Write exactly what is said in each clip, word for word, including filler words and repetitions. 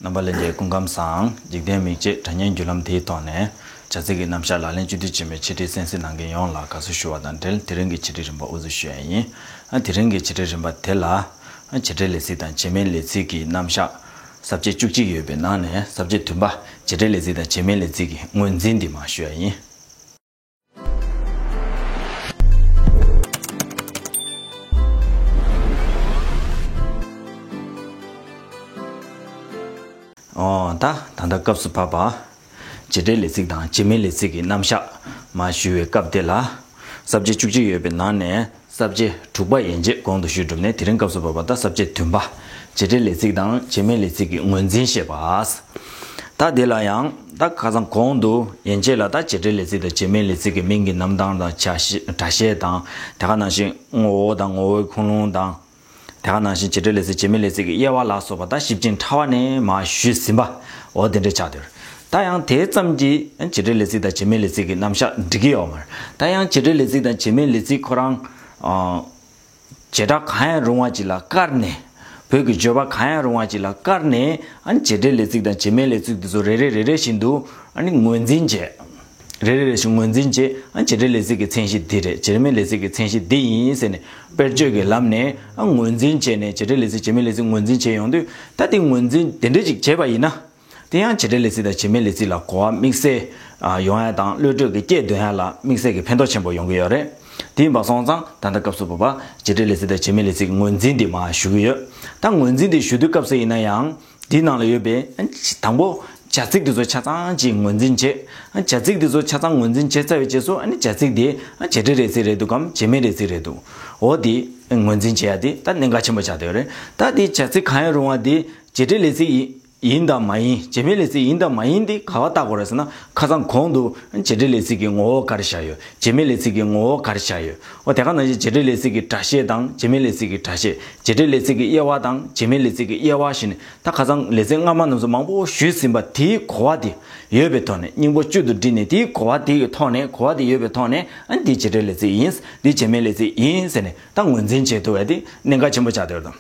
རྣམ་པ་ལྷན་རྒྱས་སྐུ་ཁམས་བཟང་། འཇིག་རྟེན་མིག་འབྱེད་དྲ་བརྙན་བརྒྱུད་ལམ་དེའི་ཐོག་ནས་བྱ་ཚིག་གི་རྣམ་གཞག་ལག་ལེན་བཅུད་བསྡུས་བྱེད་མུས་འཆད་ཁྲིད་གསན་གཟིགས་གནང་མཁན་ཡོངས་ལ་དགའ་བསུ་ཞུ་བ་དང་འབྲེལ། དེ་རིང་གི་འཆད་ཁྲིད་རིམ་པ་དབུ་འཛུགས་ཞུ་ཡ་ཡིན། ཨ་དེ་རིང་གི་འཆད་ཁྲིད་རིམ་པ་དེ་ལ། ཨ་བྱེད་འབྲེལ་ལས་ཚིག་དང་བྱེད་མེད་ལས་ཚིག་གི་རྣམ་གཞག་ས་བཅད་བཅུ་གཅིག་ཡོད་པའི་ནང་ནས་ས་བཅད་བདུན་པ། བྱེད་འབྲེལ་ལས་ཚིག་དང་བྱེད་མེད་ལས་ཚིག་གི་ངོས་འཛིན་འདི་མར་ཞུ་ཡ་ཡིན། ཨོ་ད་ད་ལྟ་སྐབས་སུ་བབ་པ། བྱེད་འབྲེལ་ལས་ཚིག་དང་བྱེད་མེད་ལས་ཚིག་གི་རྣམ་གཞག་མར་ཞུ་བའི་སྐབས་དེ་ལ། ས་བཅད་བཅུ་གཅིག་ཡོད་པའི་ནང་ནས་ས་བཅད་དྲུག་པ་ཡན་ཆད་གོང་དུ་ཞུས་གྲུབ་ནས། དེ་རིང་སྐབས་སུ་བབ་པ་ད་ས་བཅད་བདུན་པ། བྱེད་འབྲེལ་ལས་ཚིག་དང་བྱེད་མེད་ལས་ཚིག་གི་ངོས་འཛིན་བཤད་པ། ད་དེ་ལ་ཡང་ད་ཁ་སང་གོང་དུ་ཡན་ཆད་ལ་ད་བྱེད་འབྲེལ་ལས་ཚིག་དང་བྱེད་མེད་ལས་ཚིག་གི་མིང་གི་རྣམ་གྲངས་དང་བྱ་བྱེད་དང་། དེ་ག་ནང་བཞིན་ངོ་བོ་དང་ངོ་བོའི་ཁུངས་ལུང་དང་། དེ་ག་ནང་བཞིན་བྱེད་འབྲེལ་ལས་ཚིག་བྱེད་མེད་ལས་ཚིག་གི་དབྱེ་བ་ལ་སོགས་པ་ད་ཞིབ་ཅིང་ཕྲ་བ་ནས་མར་ཞུས་ཟིན་པ། འོ་དེ་འདྲ་ཆགས་འདུག་ད་ཡང་དེ་ཙམ་གྱིས་བྱེད་འབྲེལ་ལས་ཚིག་དང་བྱེད་མེད་ལས་ཚིག་གི་རྣམ་གཞག་འགྲིག་གི་ཡོད་མ་རེད། ད་ཡང་བྱེད་འབྲེལ་ལས་ཚིག་དང་བྱེད་མེད་ལས་ཚིག་ཁོ་རང་། ཨ། བྱེ་བྲག་གང་ཡང་རུང་བ་ཅིག་ལ་བཀར་ནས། བོད་ཀྱི་བརྗོད་པ་གང་ཡང་རུང་བ་ཅིག་ལ་བཀར་ནས། ཨ་ནི་བྱེད་འབྲེལ་ལས་ཚིག་དང་བྱེད་མེད་ལས་ཚིག་དེ་ཚོ་རེ་རེ་རེ་རེ་བཞིན་དུ་ཨ་ནི་ངོས་འཛིན་བྱས། རེ་རེ་རེ་བཞིན་ངོས་འཛིན་བྱས། ཨ་བྱེད་འབྲེལ་ལས་ཚིག་གི་མཚན་གཞི་འདི་རེད། བྱེད་མེད་ལས་ཚིག་གི་མཚན་གཞི་འདི་ཡིན་ཟེར་ནས་དཔེར་བརྗོད་ཀྱི་ལམ་ནས་ཨ་ངོས་འཛིན་བྱས་ནས། བྱེད་འབྲེལ་ལས་ཚིག་བྱེད་མེད་ལས་ཚིག་ངོས་འཛིན་བྱས་ཡོང་དུས། ད་དེ་ངོས་འཛིན་དེ་འདྲ་ཅིག་བྱས་པ་ཡིན་ན། དེ་ཡང་བྱེད་འབྲེལ་ལས་ཚིག་དང་བྱེད་མེད་ལས་ཚིག་ལ་གོ་བ་དམིགས་བསལ་ཡོང་ཡ་དང་། བློ་གྲོས་ཀྱི་སྐྱེད་འདོན་ཡ་ལ་དམིགས་བསལ་གྱི་ཕན་ཐོགས་ཆེན་པོ་ཡོང་གི་ཡོད་རེད། དེ་ཡིན་པ་སོང་ཙང་ད་ལྟ་སྐབས་སུ་བབ་པ་བྱེད་འབྲེལ་ལས་ཚིག་དང་བྱེད་མེད་ལས་ཚིག་གི་ངོས་འཛིན་འདི་མར་ཞུ་གི་ཡོད། ད་ངོས་འཛིན་འདི་ཞུ་དུས་སྐབས་སུ་ཡིན་ན་ཡང་། འདིའི་ནང་ལ་ཡོད་པའི་དང་པོ་བྱ་ཚིག་འདི་ཚོ་ཆ་ཚང་ཅིག་ངོས་འཛིན་བྱེད། བྱ་ཚིག་འདི་ཚོ་ཆ་ཚང་ངོས་འཛིན་བྱས་ཚར་བའི་རྗེས་སུ། ཨ་ནི་བྱ་ཚིག་འདི་བྱེད་འབྲེལ་ལས་ཚིག་རེད་འདུག་གམ་བྱེད་མེད་ལས་ཚིག་རེད་འདུག་འོ་འདི་ངོས་འཛིན་བྱེད་ཡ་འདི་ད་གནད་འགག་ཆེན་པོ་ཆགས་བསྡད་ཡོད་རེད། ད་འདི་བྱ་ཚིག་གང་ཡང་རུང་བ་འདི་བྱེད་འབྲེལ་ལས་ཚིག་ཡིན། ཡིན་དང་མ་ཡིན། བྱེད་མེད་ལས་ཚིག་ཡིན་དང་མ་ཡིན་དེ་ག་པར་བལྟ་དགོས་རེད་ཟེར་ན། ཁ་སང་གོང་དུ་བྱེད་འབྲེལ་ལས་ཚིག་གི་ངོ་བོ་ག་རེ་བཞག་ཡོད། བྱེད་མེད་ལས་ཚིག་གི་ངོ་བོ་ག་རེ་བཞག་ཡོད། འོ་དེ་ག་ནང་བཞིན་བྱེད་འབྲེལ་ལས་ཚིག་གི་སྒྲ་བཤད་དང་བྱེད་མེད་ལས་ཚིག་གི་སྒྲ་བཤད། བྱེད་འབྲེལ་ལས་ཚིག་གི་དབྱེ་བ་དང་བྱེད་མེད་ལས་ཚིག་གི་དབྱེ་བ་བཞིན། ད་ཁ་སང་ལེ་ཚན་སྔ་མ་རྣམས་སུ་མང་པོ་ཞུས་ཟིན་པ་དེའི་གོ་བ་དེ་ཡོད་པའི་ཐོག་ནས། སྙིང་པོ་བཅུད་དུ་དྲིལ་ནས་དེའི་གོ་བ་དེ་གི་ཐོག་ནས། གོ་བ་དེ་ཡོད་པའི་ཐོག་ནས། ཨ་འདི་བྱེད་འབྲེལ་ལས་ཚིག་ཡིན། འདི་བྱེད་མེད་ལས་ཚིག་ཡིན་ཟེར་ནས་ད་ངོས་འཛིན་བྱེད་ཐུབ་པ་དེ་གནད་འགག་ཆེན་པོ་ཆགས་བསྡད་ཡོད་དམ།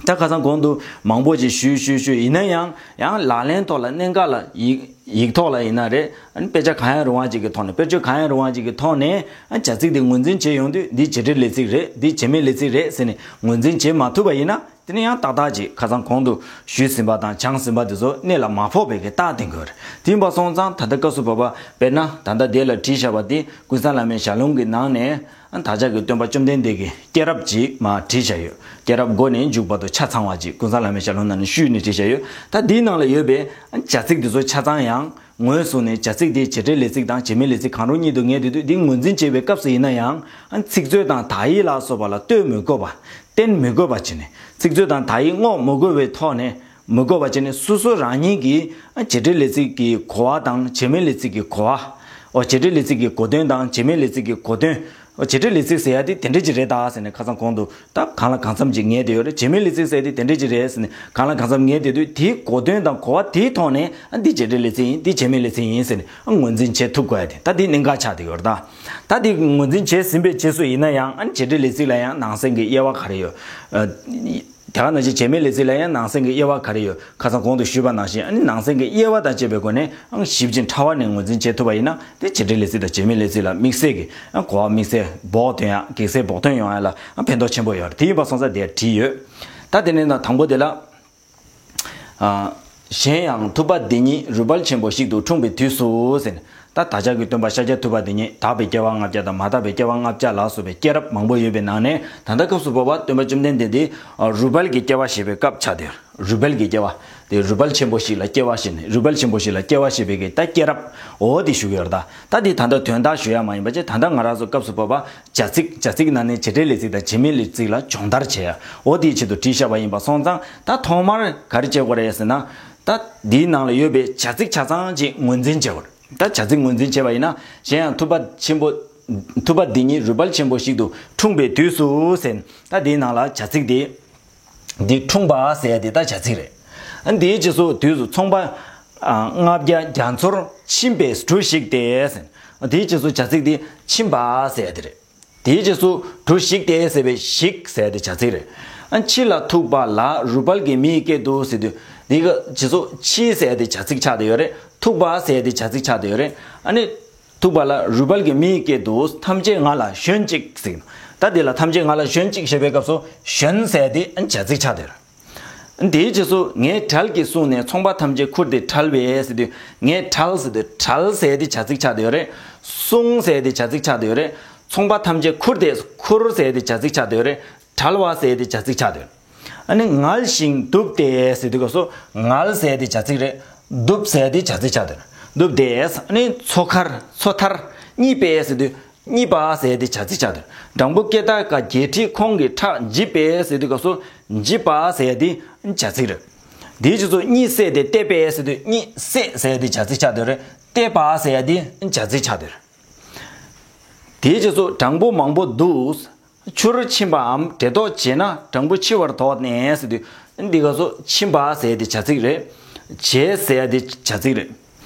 ད་ཁ་སང་གོང་དུ་མང་པོ་ཞིག་ཞུས་ཞུས་ཞུས། ཡིན་ན་ཡང་། ཡང་ལག་ལེན་ཐོག་ལ། གནད་འགག་ལ། ཡིག་ཡིག་ཐོག་ལ་ཡིན་ན་རེད། ཨ་ནི་དཔེ་ཆ་གང་ཡང་རུང་བ་ཅིག་གི་ཐོག་ནས། དཔེར་བརྗོད་གང་ཡང་རུང་བ་ཅིག་གི་ཐོག་ནས། ཨ་བྱ་ཚིག་དེ་ངོས་འཛིན་བྱེད་ཡོང་དུས། འདི་བྱེད་འབྲེལ་ལས་ཚིག་རེད། འདི་བྱེད་མེད་ལས་ཚིག་རེད་ཟེར་ནས་ངོས་འཛིན་བྱེད་མ་ཐུབ་པ་ཡིན་ན། དེ་ནི་ཡང་ཏག་ཏག་ཅིག་ཁ་སང་གོང་དུ་ཞུས་ཟིན་པ་དང་སྦྱངས་ཟིན་པ་དེ་ཚོ་གནད་ལ་མ་ཕོག་པའི་གི་རྟགས་བསྟན་དགོས་རེད། དེ་ཡིན་པ་སོང་ཙང་ད་ལྟ་སྐབས་སུ་བབ་པ། དཔེར་ན་ད་ལྟ་དེ་ལ་བྲིས་བཞག་པ་དེ་ཀུན་བཟང་བླ་མའི་ཞལ་ལུང་གི་ནང་ནས། ཨ་བདག་ཅག་གི་སྟོན་པ་བཅོམ་ལྡན་འདས་ཀྱི་སྐྱེས་རབས་ཅིག་མར་བྲིས་བཞག་ཡོད། སྐྱེས་རབས་མགོ་ནས་མཇུག་བར་དུ་ཆ་ཚང་བ་ཅིག་ཀུན་བཟང་བླ་མའི་ཞལ་ལུང་ནང་ནས་བཤུས་ནས་བྲིས་བཞག་ཡོད། ད་འདིའི་ནང་ལ་ཡོད་པའི་ཨ་བྱ་ཚིག་འདི་ཚོ་ཆ་ཚང་ཡང་ངོས་བཟུང་ནས། བྱ་ཚིག་དེ་བྱེད་འབྲེལ་ལས་ཚིག་དང་བྱེད་མེད་ལས་ཚིག་གང་རུང་ཉིད་དུ་ངེས་བསྡད་དུས། འདི་ངོས་འཛིན་བྱེད་པའི་སྐབས་སུ་ཡིན་ན་ཡང་། ཨ་ཚིག་མཛོད་དང་དག་ཡིག་ལ་སོགས་པ་ལ་ལྟོས་མི་དགོས་པ། བརྟེན་མི་དགོས་པ་བྱས་ནས། ཚིག་མཛོད་དང་དག་ཡིག་སྔོག་མི་དགོས་པའི་ཐོག་ནས། མི་དགོས་པ་བྱས་ནས། སོ་སོ་རང་ཉིད་ཀྱིས་ཨ་བྱེད་འབྲེལ་ལས་ཚིག་གི་གོ་བ་དང་བྱེད་མེད་ལས་ཚིག་གི་གོ་བ། འོ་བྱེད་འབྲེལ་ལས་ཚིག་གི་གོ་དོན་དང་བྱེད་མེད་ལས་ཚིག་གི་གོ་དོན། འོ་བྱེད་འབྲེལ་ལས་ཚིག་ཟེར་ཡ་དེ་དེ་འདྲ་ཅིག་རེད་ད་ཟེར་ནས་ཁ་སང་གོང་དུ་ད་གང་ལ་གང་འཚམ་ཅིག་ངེས་བསྡད་ཡོད་རེད། བྱེད་མེད་ལས་ཚིག་ཟེར་ཡ་དེ་དེ་འདྲ་ཅིག་རེད་ཟེར་ནས་གང་ལ་གང་འཚམ་ངེས་བསྡད་དུས། དེའི་གོ་དོན་དང་གོ་བ་དེའི་ཐོག་ནས། ཨ་འདི་བྱེད་འབྲེལ་ལས་ཚིག་ཡིན། འདི་བྱེད་མེད་ལས་ཚིག་ཡིན་ཟེར་ནས་ཨ་ངོས་འཛིན་བྱེད་ཐུབ་དགོས་ཡ་དེ། ད་འདི་གནད་འགག་ཆགས་བསྡད་ཡོད་རེད་ད། ད་འདི་ངོས་འཛིན་བྱས་ཟིན་པའི་རྗེས་སུ་ཡིན་ན་ཡང་། ཨ་ནི་བྱེད་འབྲེལ་ལས་ཚིག་ལ་ཡང་ནང་གསེས་ཀྱི་དབྱེ་བ་ག་རེ་ཡོད། ཨ། དེ་ག་ནང་བཞིན་བྱེད་མེད་ལས་ཚིག་ལ་ཡང་ནང་གསེས་ཀྱི་དབྱེ་བ་ག་རེ་ཡོད། ཁ་སང་གོང་དུ་ཞུས་པ་ནང་བཞིན། ཨ་ནི་ནང་གསེས་ཀྱི་དབྱེ་བ་དང་བཅས་པའི་སྒོ་ནས་ཨང་ཞིབ་ཅིང་ཕྲ་བ་ནས་ངོས་འཛིན་བྱེད་ཐུབ་པ་ཡིན་ན། དེ་བྱེད་འབྲེལ་ལས་ཚིག་དང་བྱེད་མེད་ལས་ཚིག་ལ་དམིགས་བསལ་གྱི་ཨང་གོ་བ་དམིགས་བསལ་བོགས་ཐོན་ཡ། གེགས་སེལ་བོགས་ཐོན་ཡོང་ཡ་ལ་ཨང་ཕན་ཐོགས་ཆེན་པོ་ཡོད་རེད། དེ་ཡིན་པ་སོང་ཙང་དེར་བྲིས་ཡོད། ད་དེ་ནས་ན་དང་པོ་དེ་ལ། ཨ། གཞན་ཡང་ཐུབ་པ་འདི་ཉིད་རུས་སྦལ་ཆེན་པོ་ཞིག་ཏུ་འཁྲུངས་པའི་དུས་སུ་ཟེར། ད་བདག་ཅག་གི་སྟོན་པ་ཤཱཀྱ་ཐུབ་པ་འདི་ཉིད་དག་པའི་སྐྱེ་བ་ལྔ་བརྒྱ་དང་མ་དག་པའི་སྐྱེ་བ་ལྔ་བརྒྱ་ལ་སོགས་པའི་སྐྱེས་རབས་མང་པོ་ཡོད་པའི་ནང་ནས། ད་ལྟ་སྐབས་སུ་བབ་པ་སྟོན་པ་བཅོམ་ལྡན་འདས་འདི་རུས་སྦལ་གྱི་སྐྱེ་བ་བཞེས་པའི་སྐབས་ཆགས་ཏེ། རུས་སྦལ་གྱི་སྐྱེ་བ་དེ་རུས་སྦལ་ཆེན་པོ་ཞིག་ལ་སྐྱེ་བ་བཞེས་ནས། རུས་སྦལ་ཆེན་པོ་ཞིག་ལ་སྐྱེ་བ་བཞེས་པའི་གི་ད་སྐྱེས་རབས་འོ་དེ་ཞུ་གི་ཡོད་རེད་ད། ད་འདི་ད་ལྟ་དོན་དག་ཞུ་ཡ་མ་ཡིན་པ་བྱས། ད་ལྟ་ང་རང་ཚོ་སྐབས་སུ་བབ་པ། བྱ་ཚིག་བྱ་ཚིག་ནང་ནས་བྱེད་འབྲེལ་ལས་ཚིག་དང་བྱེད་མེད་ལས་ཚིག་ལ་སྦྱོང་བརྡར་བྱེད་ཡ། འོ་དེའི་ཆེད་དུ་བྲིས་བཞག་པ་ཡིན་པ་སོང་ཙང་། ད་ཐོག་མར་ག་རེ་བྱེད་དགོས་རེད་ཟེར་ན། ད་འདིའི་ནང་ལ་ཡོད་པའི་བྱ་ཚིག་ཆ་ཚང་ཅིག་ངོས་འཛིན་བྱེད་དགོས་རེད། ད་བྱ་ཚིག་ངོས་འཛིན་བྱས་པ་ཡིན་ན། གཞན་ཡང་ཐུབ་པ་ཆེན་པོ། ཐུབ་པ་འདི་ཉིད་རུས་སྦལ་ཆེན་པོ་ཞིག་ཏུ་འཁྲུངས་པའི་དུས་སུ་ཟེར། ད་འདིའི་ནང་ལ་བྱ་ཚིག་དེ། འདི་འཁྲུངས་པ་ཟེར་ཡ་དེ་ད་བྱ་ཚིག་རེད། ཨ་འདིའི་རྗེས་སུ་དུས་སུ་ཚོང་པ། ཨ། ལྔ་བརྒྱ་རྒྱ་མཚོར་ཕྱིན་པའི་གྲུ་ཞིག་སྟེ་ཟེར། ཨ་དེའི་རྗེས་སུ་བྱ་ཚིག་དེ་ཕྱིན་པ་ཟེར་ཡ་དེ་རེད། དེའི་རྗེས་སུ་གྲུ་ཞིག་སྟེ་ཟེར་བའི་ཞིག་ཟེར་ཡ་དེ་བྱ་ཚིག་རེད། ཨ་ཕྱི་ལ་ཐུག་པ་ལ་རུས་སྦལ་གྱི་མིའི་སྐད་དུ་ཟེར་དུས། འདི་ག་རྗེས་སུ་ཕྱི་ཟེར་ཡ་དེ་བྱ་ཚིག་ཆགས་བསྡད་ཡོད་རེད། ཐུག་པ་ཟེར་ཡ་དེ་བྱ་ཚིག་ཆགས་བསྡད་ཡོད་རེད། ཨ་ནི། ཐུག་པ་ལ་རུས་སྦལ་གྱི་མིའི་སྐད་དུ་ཐམས་ཅད་ང་ལ་ཞོན་ཅིག་ཟེར་གྱི་འདུག་ད་འདི་ལ་ཐམས་ཅད་ང་ལ་ཞོན་ཅིག་ཞེས་པའི་སྐབས་སུ་ཞོན་ཟེར་ཡ་དེ་བྱ་ཚིག་ཆགས་བསྡད་ཡོད་རེད། དེའི་རྗེས་སུ་ངས་བྲལ་གྱིས་བཟུང་ནས་ཚོང་པ་ཐམས་ཅད་ཁུར་ཏེ་བྲལ་བས་ཟེར་དུས་ངས་བྲལ་ཟེར་དུས་བྲལ་ཟེར་ཡ་དེ་བྱ་ཚིག་ཆགས་བསྡད་ཡོད་རེད། བཟུང་ཟེར་ཡ་དེ་བྱ་ཚིག་ཆགས་བསྡད་ཡོད་རེད། ཚོང་པ་ཐམས་ཅད་ཁུར་ཏེ་ཁུར་ཟེར་ཡ་དེ་བྱ་ཚིག་ཆགས་བསྡད་ཡོད་རེད། བྲལ་བ་ཟེར་ཡ་དེ་བྱ་ཚིག་ཆགས་བསྡད་ཡོད་རེད། ཨ་ནི་ངལ་ཞིང་དུབ་སྟེ་ཟེར་དུས་སྐབས་སུ་ངལ་ཟེར་ཡ་དེ་བྱ་ཚིག་རེད། དུབ་ཟེར་ཡ་དེ་བྱ་ཚིག་ཆགས་བསྡད་ཡོད་རེད། དུབ་སྟེ་ཨ་ནི་མཚོ་ཁར་མཚོ་མཐར་གཉིད་པས་ཟེར་དུས་གཉིད་པ་ཟེར་ཡ་དེ་བྱ་ཚིག་ཆགས་བསྡད་ཡོད་རེད། སྦྲང་བུ་སྐེ་ཐག་ཀ་རྒྱལ་ཁྲིའི་ཁོང་གི་ཁྲག་འཇིབ་པས་ཟེར་དུས་སྐབས་སུ་འཇིབ་པ་ཟེར་ཡ་དེ་བྱ་ཚིག་རེད། དེའི་རྗེས་སུ་གཉིད་སད་དེ་བལྟས་པས་ཟེར་དུས་གཉིད་སད་ཟེར་ཡ་དེ་བྱ་ཚིག་ཆགས་བསྡད་ཡོད་རེད། བལྟས་པ་ཟེར་ཡ་དེ་བྱ་ཚིག་ཆགས་བསྡད་ཡོད་རེད། དེའི་རྗེས་སུ་སྦྲང་བུ་མང་པོ་འདུག་ཆུར་ཕྱིན་པའམ་འདྲེ་ཐོག་བྱེད་ན་སྦྲང་བུ་འཆི་བར་དོགས་ནས་ཟེར་དུས་འདི་ག་སོ་ཕྱིན་པ་ཟེར་ཡ་དེ་བྱ་ཚིག་རེད། བྱེད་ཟེར་ཡ་དེ་བྱ་ཚིག་རེད།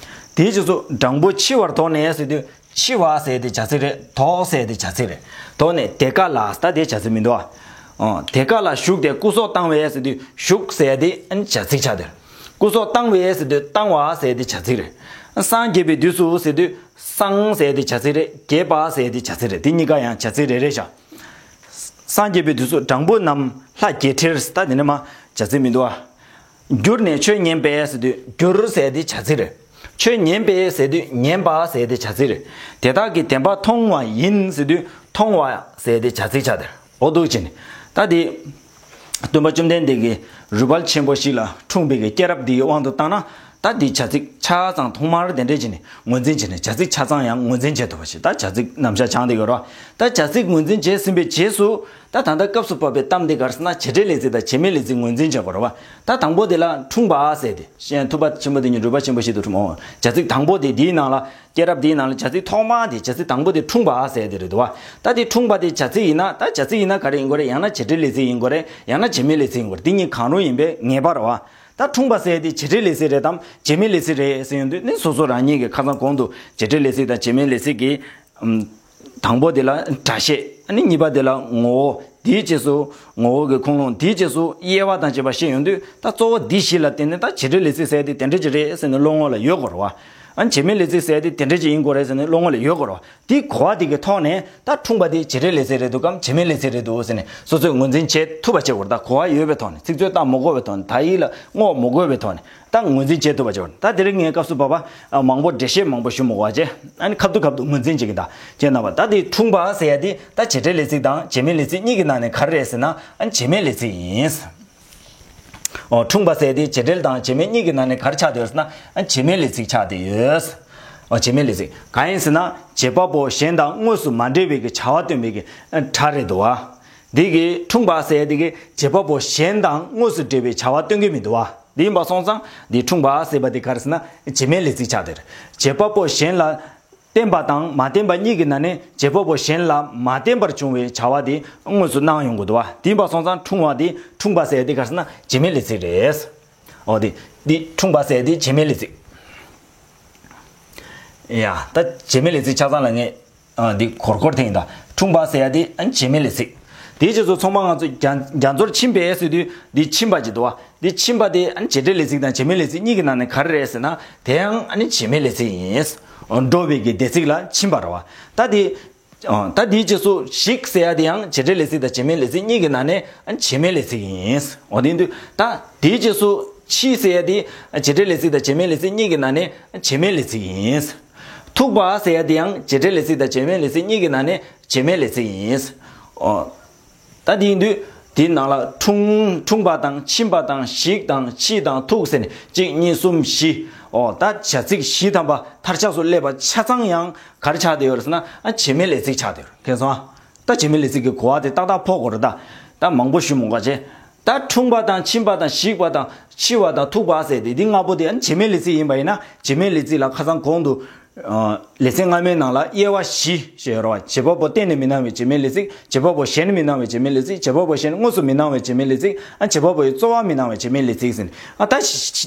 དེའི་རྗེས་སུ་སྦྲང་བུ་འཆི་བར་དོགས་ནས་ཟེར་དུས་འཆི་བ་ཟེར་ཡ་དེ་བྱ་ཚིག་རེད། དོགས་ཟེར་ཡ་དེ་བྱ་ཚིག་རེད། དོགས་ནས་དེ་ཀ་ལ་ད་དེ་བྱ་ཚིག་མི་འདུག་ཨ། དེ་ཀ་ལ་ཞུགས་ཏེ་སྐུ་སྲོག་བཏང་བས་ཟེར་དུས་ཞུགས་ཟེར་ཡ་དེ་བྱ་ཚིག་ཆགས་དེ་རེད། སྐུ་སྲོག་བཏང་བས་ཟེར་དུས་བཏང་བ་ཟེར་ཡ་དེ་བྱ་ཚིག་རེད། སངས་རྒྱས་པའི་དུས་སུ་ཟེར་དུས་སངས་ཟེར་ཡ་དེ་བྱ་ཚིག་རེད། རྒྱས་པ་ཟེར་ཡ་དེ་བྱ་ཚིག་རེད། དེ་གཉིས་ཀ་ཡང་བྱ་ཚིག་རེ་རེ་བཞག་སངས་རྒྱས་པའི་དུས་སུ་སྦྲང་བུ་རྣམས་ལྷ་བརྒྱད་ཁྲིར་ད་དེ་ནས་མ་བྱ་ཚིག་མི་འདུག་ཨ། གྱུར་ནས་ཆོས་ཉན་པས་ཟེར་དུས་གྱུར་ཟེར་ཡ་དེ་བྱ་ཚིག་རེད། ཆོས་ཉན་པས་ཟེར་དུས་ཉན་པ་ཟེར་ཡ་དེ་བྱ་ཚིག་རེད། དེ་དག་གིས་བདེན་པ་མཐོང་བ་ཡིན་ཟེར་དུས་མཐོང་བ་ཟེར་ཡ་དེ་བྱ་ཚིག་ཆགས་དེ་འོ་འདུག་བྱས་ནས་ད་དེ། སྟོན་པ་བཅོམ་ལྡན་འདས་ཀྱིས་རུས་སྦལ་ཆེན་པོ་ཞིག་ལ་འཁྲུངས་པའི་གི་སྐྱེས་རབས་འདིའི་དབང་དུ་བཏང་ན། ད་འདི་བྱ་ཚིག་ཆ་ཚང་ཐོག་མར་དེ་འདྲས་བྱས་ནས་ངོས་འཛིན་བྱས་ནས་བྱ་ཚིག་ཆ་ཚང་ཡང་ངོས་འཛིན་བྱེད་ཐུབ་པ་ཞིག་ད་བྱ་ཚིག་རྣམ་གཞག་སྦྱངས་བསྡད་ཡོད་རེད་བ། ད་བྱ་ཚིག་ངོས་འཛིན་བྱས་ཟིན་པའི་རྗེས་སུ་ད་ད་ལྟ་སྐབས་སུ་བབས་པའི་གཏམ་འདི་ག་རེ་ཟེར་ན་བྱེད་འབྲེལ་ལས་ཚིག་དང་བྱེད་མེད་ལས་ཚིག་ངོས་འཛིན་བྱེད་དགོས་རེད་བ། ད་དང་པོ་དེ་ལ་འཁྲུངས་པ་ཟེར་ཏེ་ཤེས་ཐུབ་པ་ཆེན་པོ་དེ་ཉིད་རུས་སྦལ་ཆེན་པོ་ཞིག་ཏུ་འཁྲུངས་འོང་། བྱ་ཚིག་དང་པོ་དེ་འདིའི་ནང་ལ། སྐྱེས་རབས་འདིའི་ནང་ལ་བྱ་ཚིག་ཐོག་མ་དེ་བྱ་ཚིག་དང་པོ་དེ་འཁྲུངས་པ་ཟེར་དེ་རེད་འདུག་བ། ད་དེ་འཁྲུངས་པ་དེ་བྱ་ཚིག་ཡིན་ན་ད་བྱ་ཚིག་ཡིན་ན་ག་རེ་ཡིན་དགོས་རེད། ཡང་ན་བྱེད་འབྲེལ་ལས་ཚིག་ཡིན་དགོས་རེད། ཡང་ན་བྱེད་མེད་ལས་ཚིག་ཡིན་དགོས་རེད། འདི་གཉིས་གང་རུང་ཡིན་པས་ངེས་པ་རེད་བ། ད་འཁྲུངས་པ་ཟེར་དེ་བྱེད་འབྲེལ་ལས་ཚིག་རེད་དམ་བྱེད་མེད་ལས་ཚིག་རེད་ཟེར་ཡོང་དུས་ནི་སོ་སོ་རང་ཉིད་ཀྱི་ཁ་སང་གོང་དུ་བྱེད་འབྲེལ་ལས་ཚིག་དང་བྱེད་མེད་ལས་ཚིག་གི་ཨམ། དང་པོ་དེ་ལ་སྒྲ་བཤད། ཨ་ནི་གཉིས་པ་དེ་ལ་ངོ་བོ། དེའི་རྗེས་སུ་ངོ་བོ་གི་ཁུངས་ལུང་། དེའི་རྗེས་སུ་དབྱེ་བ་དང་བཅས་པ་བཤད་ཡོང་དུས་ད་གཙོ་བོ་འདི་བཞི་ལ་བརྟེན་ནས་ད་བྱེད་འབྲེལ་ལས་ཚིག་ཟེར་དེ་དེ་འདྲ་ཅིག་རེད་ཟེར་ནས་བློ་ངོ་ལ་ཡོད་དགོས་རེད་བ། ཨ་ནི་བྱེད་མེད་ལས་ཚིག་ཟེར་དེ་དེ་འདྲ་ཅིག་ཡིན་དགོས་རེད་ཟེར་ནས་བློ་ངོ་ལ་ཡོད་དགོས་རེད་བ། དེའི་གོ་བ་དེ་གི་ཐོག་ནས་ད་འཁྲུངས་པ་དེ་བྱེད་འབྲེལ་ལས་ཚིག་རེད་འདུག་གམ་བྱེད་མེད་ལས་ཚིག་རེད་འདུག་ཟེར་ནས་སོ་སོས་ངོས་འཛིན་བྱེད་ཐུབ་པ་བྱེད་དགོས་རེད། ད་གོ་བ་ཡོད་པའི་ཐོག་ནས་ཚིག་མཛོད་བཏང་མ་དགོས་པའི་ཐོག་ནས་དག་ཡིག་ལ་བསྔོག་མ་དགོས་པའི་ཐོག་ནས། ད་ངོས་འཛིན་བྱེད་ཐུབ་པ་བྱེད་དགོས། ད་དེ་རིང་ངས་སྐབས་སུ་བབ་པ་མང་པོ་འགྲེལ་བཤད་མང་པོ་ཞུ་མི་དགོས་པ་བྱས། ཨ་ནི་ཁ་ཐུག་ཁ་ཐུག་ངོས་འཛིན་བྱེད་ཀྱི་ད་བྱས་ན་བ། ད་དེ་འཁྲུངས་པ་ཟེར་ཡ་དེ་ད་བྱེད་འབྲེལ་ལས་ཚིག་དང་བྱེད་མེད་ལས་ཚིག་གཉིས་ཀྱི་ནང་ནས་ག་རེ་རེད་ཟེར་ན། ཨ་ནི་བྱེད་མེད་ལས་ཚིག་ཡིན། ཨོ། འཁྲུངས་པ་ཟེར་ཡ་དེ་བྱེད་འབྲེལ་དང་བྱེད་མེད་གཉིས་ཀྱི་ནང་ནས་ག་རེ་ཆགས་བསྡད་ཡོད་ཟེར་ན། ཨ་ནི་བྱེད་མེད་ལས་ཚིག་ཆགས་བསྡད་ཡོད། ཨོ། བྱེད་མེད་ལས་ཚིག་གང་ཡིན་ཟེར་ན་བྱེད་པ་པོ་གཞན་དང་དངོས་སུ་མ་འབྲེལ་བའི་གི་བྱ་བ་སྟོན་པའི་གི་སྒྲ་རེད་འདུག་བ། འདི་གི་འཁྲུངས་པ་ཟེར་ཡ་དེ་གི་བྱེད་པ་པོ་གཞན་དང་དངོས་སུ་འབྲེལ་བའི་བྱ་བ་སྟོན་གྱི་མི་འདུག་བ། འདི་ཡིན་པ་སོང་ཙང་འདི་འཁྲུངས་པ་ཟེར་བ་དེ་ག་རེ་ཟེར་ན་བྱེད་མེད་ལས་ཚིག་ཆགས་དེར། བྱེད་པ་པོ་གཞན་ལ་བརྟེན་པ་དང་མ་བརྟེན་པ་གཉིས་ཀྱི་ནང་ནས་བྱེད་པ་པོ་གཞན་ལ་མ་བརྟེན་པར་བྱུང་བའི་བྱ་བ་དེ་དངོས་སུ་སྣང་ཡོང་དགོས་འདུག་བ། འདི་ཡིན་པ་སོང་ཙང་འཁྲུངས་པ་དེ་འཁྲུངས་པ་ཟེར་ཡ་དེ་ག་རེ་ཟེར་ན་བྱེད་མེད་ལས་ཚིག་རེད། འོ་དེ། འདི་འཁྲུངས་པ་ཟེར་ཡ་དེ་བྱེད་མེད་ལས་ཚིག་ཡ། ད་བྱེད་མེད་ལས་ཚིག་ཆ་ཚང་ལ་ངས། ཨ། འདི་གོར་གོར་འཐེན་ཡིན་ད། འཁྲུངས་པ་ཟེར་ཡ་དེ་ཨ་ནི་བྱེད་མེད་ལས་ཚིག་དེའི་རྗེས་སུ་ཚོང་པ་ང་ཚོ་རྒྱ་རྒྱ་མཚོར་ཕྱིན་པས་ཟེར་དུས་འདི་ཕྱིན་པ་ཅིག་འདུག་བ། འདི་ཕྱིན་པ་དེ་ཨ་ནི་བྱེད་འབྲེལ་ལས་ཚིག་དང་བྱེད་མེད་ལས་ཚིག་གཉིས་ཀྱི་ནང་ནས་ག་རེ་རེད་ཟེར་ན་དེ་ཡང་ཨ་ནི་བྱེད་མེད་ལས་ཚིག་ཡིན། འགྲོ་བའི་གི་འདས་ཚིག་ལ་ཕྱིན་པ་རེད་བ། ད་དེ། ཨ། ད་དེའི་རྗེས་སུ་ཞིག་ཟེར་ཡ་དེ་ཡང་བྱེད་འབྲེལ་ལས་ཚིག་དང་བྱེད་མེད་ལས་ཚིག་གཉིས་ཀྱི་ནང་ནས་ཨ་ནི་བྱེད་མེད་ལས་ཚིག་ཡིན། འོ་དེ་ཡིན་དུས་ད་དེའི་རྗེས་སུ་ཕྱིས་ཟེར་ཡ་དེ་བྱེད་འབྲེལ་ལས་ཚིག་དང་བྱེད་མེད་ལས་ཚིག་གཉིས་ཀྱི་ནང་ནས་ཨ་ནི་བྱེད་མེད་ལས་ཚིག་ཡིན། ཐུག་པ་ཟེར་ཡ་དེ་ཡང་བྱེད་འབྲེལ་ལས་ཚིག་དང་བྱེད་མེད་ལས་ཚིག་གཉིས་ཀྱི་ནང་ནས་བྱེད་མེད་ལས་ཚིག་ཡིན། ཨོ། ད་དེ་ཡིན་དུས་དེའི་ནང་ལ་འཁྲུངས་འཁྲུངས་པ་དང་ཕྱིན་པ་དང་ཞིག་དང་ཕྱིས་དང་ཐུག་ཟེར་ནས་གཅིག་གཉིས་གསུམ་བཞི། ཨོ། ད་བྱ་ཚིག་བཞི་ཐམ་པ་མཐར་ཆགས་སུ་སླེབས་པ་ཆ་ཚང་ཡང་ག་རེ་ཆགས་བསྡད་ཡོད་རེད་ཟེར་ན་ཨ་བྱེད་མེད་ལས་ཚིག་ཆགས་བསྡད་ཡོད་རེད། མཁྱེན་སོང་ཨ། ད་བྱེད་མེད་ལས་ཚིག་གི་གོ་བ་དེ་ཏག་ཏག་ཕོག་དགོས་རེད་ད། ད་མང་པོ་ཞུ་མི་དགོས་བྱས། ད་འཁྲུངས་པ་དང་ཕྱིན་པ་དང་ཞིག་པ་དང་འཆི་བ་དང་ཐུག་པ་ཟེར་ཏེ་འདི་ལྔ་པོ་དེ་ཨ་ནི་བྱེད་མེད་ལས་ཚིག་ཡིན་པ་ཡིན་ན་བྱེད་མེད་ལས་ཚིག་ལ་ཁ་སང་གོང་དུ། ཨ། ལེ་ཚན་སྔ་མའི་ནང་ལ་དབྱེ་བ་བཞི་ཞེས་ཡོད་རེད་བ། བྱེད་པ་པོ་གཏན་ནས་མི་སྣང་བའི་བྱེད་མེད་ལས་ཚིག་བྱེད་པ་པོ་གཞན་མི་སྣང་བའི་བྱེད་མེད་ལས་ཚིག་བྱེད་པ་པོ་གཞན་དངོས་སུ་མི་སྣང་བའི་བྱེད་མེད་ལས་ཚིག་ཨ། བྱེད་པ་པོ་ཡི་རྩོལ་བ་མི་སྣང་བའི་བྱེད་མེད་ལས་ཚིག་ཟེར་ནས། ཨ། ད་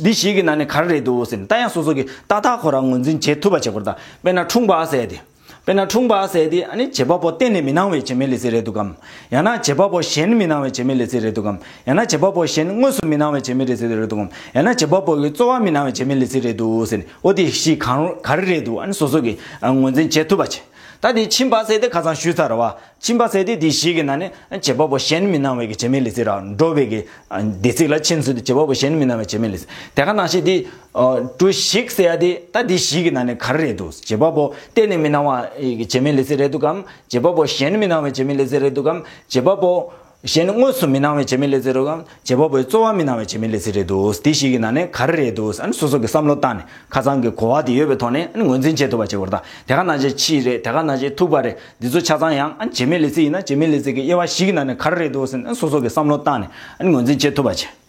འདི་བཞི་གི་ནང་ནས་ག་རེ་རེད་འདུག་ཟེར་ནས་ད་ཡང་སོ་སོ་གིས་ཏག་ཏག་ཁོ་རང་ངོས་འཛིན་བྱེད་ཐུབ་པ་བྱེད་དགོས་རེད་ད། དཔེར་ན་འཁྲུངས་པ་ཟེར་ཏེ། དཔེར་ན་འཁྲུངས་པ་ཟེར་དེ་ཨ་ནི་བྱེད་པ་པོ་གཏན་ནས་མི་སྣང་བའི་བྱེད་མེད་ལས་ཚིག་རེད་འདུག་གམ། ཡང་ན་བྱེད་པ་པོ་གཞན་མི་སྣང་བའི་བྱེད་མེད་ལས་ཚིག་རེད་འདུག་གམ། ཡང་ན་བྱེད་པ་པོ་གཞན་དངོས་སུ་མི་སྣང་བའི་བྱེད་མེད་ལས་ཚིག་རེད་འདུག་གམ། ཡང་ན་བྱེད་པ་པོ་གི་རྩོལ་བ་མི་སྣང་བའི་བྱེད་མེད་ལས་ཚིག་རེད་འདུག་ཟེར་ནས། འོ་དེ་བཞི་གང་ག་རེ་རེད་འདུག་ཨ་ནི་སོ་སོ་གིས་ཨ་ངོས་འཛིན་བྱེད་ཐུབ་པ་བྱེད། ད་དེ་ཕྱིན་པ་ཟེར་དེ་ཁ་སང་ཞུས་ཚར་བ། ཕྱིན་པ་ཟེར་དེ་དེ་བཞི་གི་ནང་ནས་བྱེད་པ་པོ་གཞན་མི་སྣང་བའི་གི་བྱེད་མེད་ལས་ཚིག་ར་འགྲོ་བའི་གི་ཨ་འདས་ཚིག་ལ་ཕྱིན་ཚུལ་དེ་བྱེད་པ་པོ་གཞན་མི་སྣང་བའི་བྱེད་མེད་ལས་ཚིག་དེ་ག་ནང་བཞིན་དེ་ཨ་གྲུ་བཞི་ཟེར་ཡ་དེ་ད་དེ་བཞི་གི་ནང་ནས་ག་རེ་རེད་འདུག་བྱེད་པ་པོ་གཏན་ནས་མི་སྣང་བའི་གི་བྱེད་མེད་ལས་ཚིག་རེད་འདུག་གམ། བྱེད་པ་པོ་གཞན་མི་སྣང་བའི་བྱེད་མེད་ལས་ཚིག་རེད་འདུག་གམ། བྱེད་པ་པོ་གཞན་དངོས་སུ་མི་སྣང་བའི་བྱེད་མེད་ལས་ཚིག་རེད་འདུག་གམ། བྱེད་པ་པོའི་རྩོལ་བ་མི་སྣང་བའི་བྱེད་མེད་ལས་ཚིག་རེད་འདུག་དེ་བཞི་གི་ནང་ནས་ག་རེ་རེད་འདུག་ཨ་ནི་སོ་སོ་གི་བསམ་བློ་བཏང་ནས་ཁ་སང་གི་གོ་བ་དེ་ཡོད་པའི་ཐོག་ནས་ཨ་ནི་ངོས་འཛིན་བྱེད་ཐུབ་པ་བྱེད་དགོས་རེད། ད་དེ་ག་ནང་བཞིན་ཕྱིས་རེད། དེ་ག་ནང་བཞིན་ཐུག་པ་རེད། འདི་ཚོ་ཆ་ཚང་ཡང་ཨ་ནི་བྱེད་མེད་ལས་ཚིག་ཡིན་ན་བྱེད་མེད་ལས་ཚིག་གི་དབྱེ་བ་བཞི་གི་ནང་ནས་ག་རེ་རེད་འདུག་ཟེར་ནས་ཨ་ནི་སོ་སོ་གི་བསམ་བློ་བཏང་ནས་ཨ་ནི་ངོས་འཛིན་བྱེད་ཐུབ་པ་བྱེད།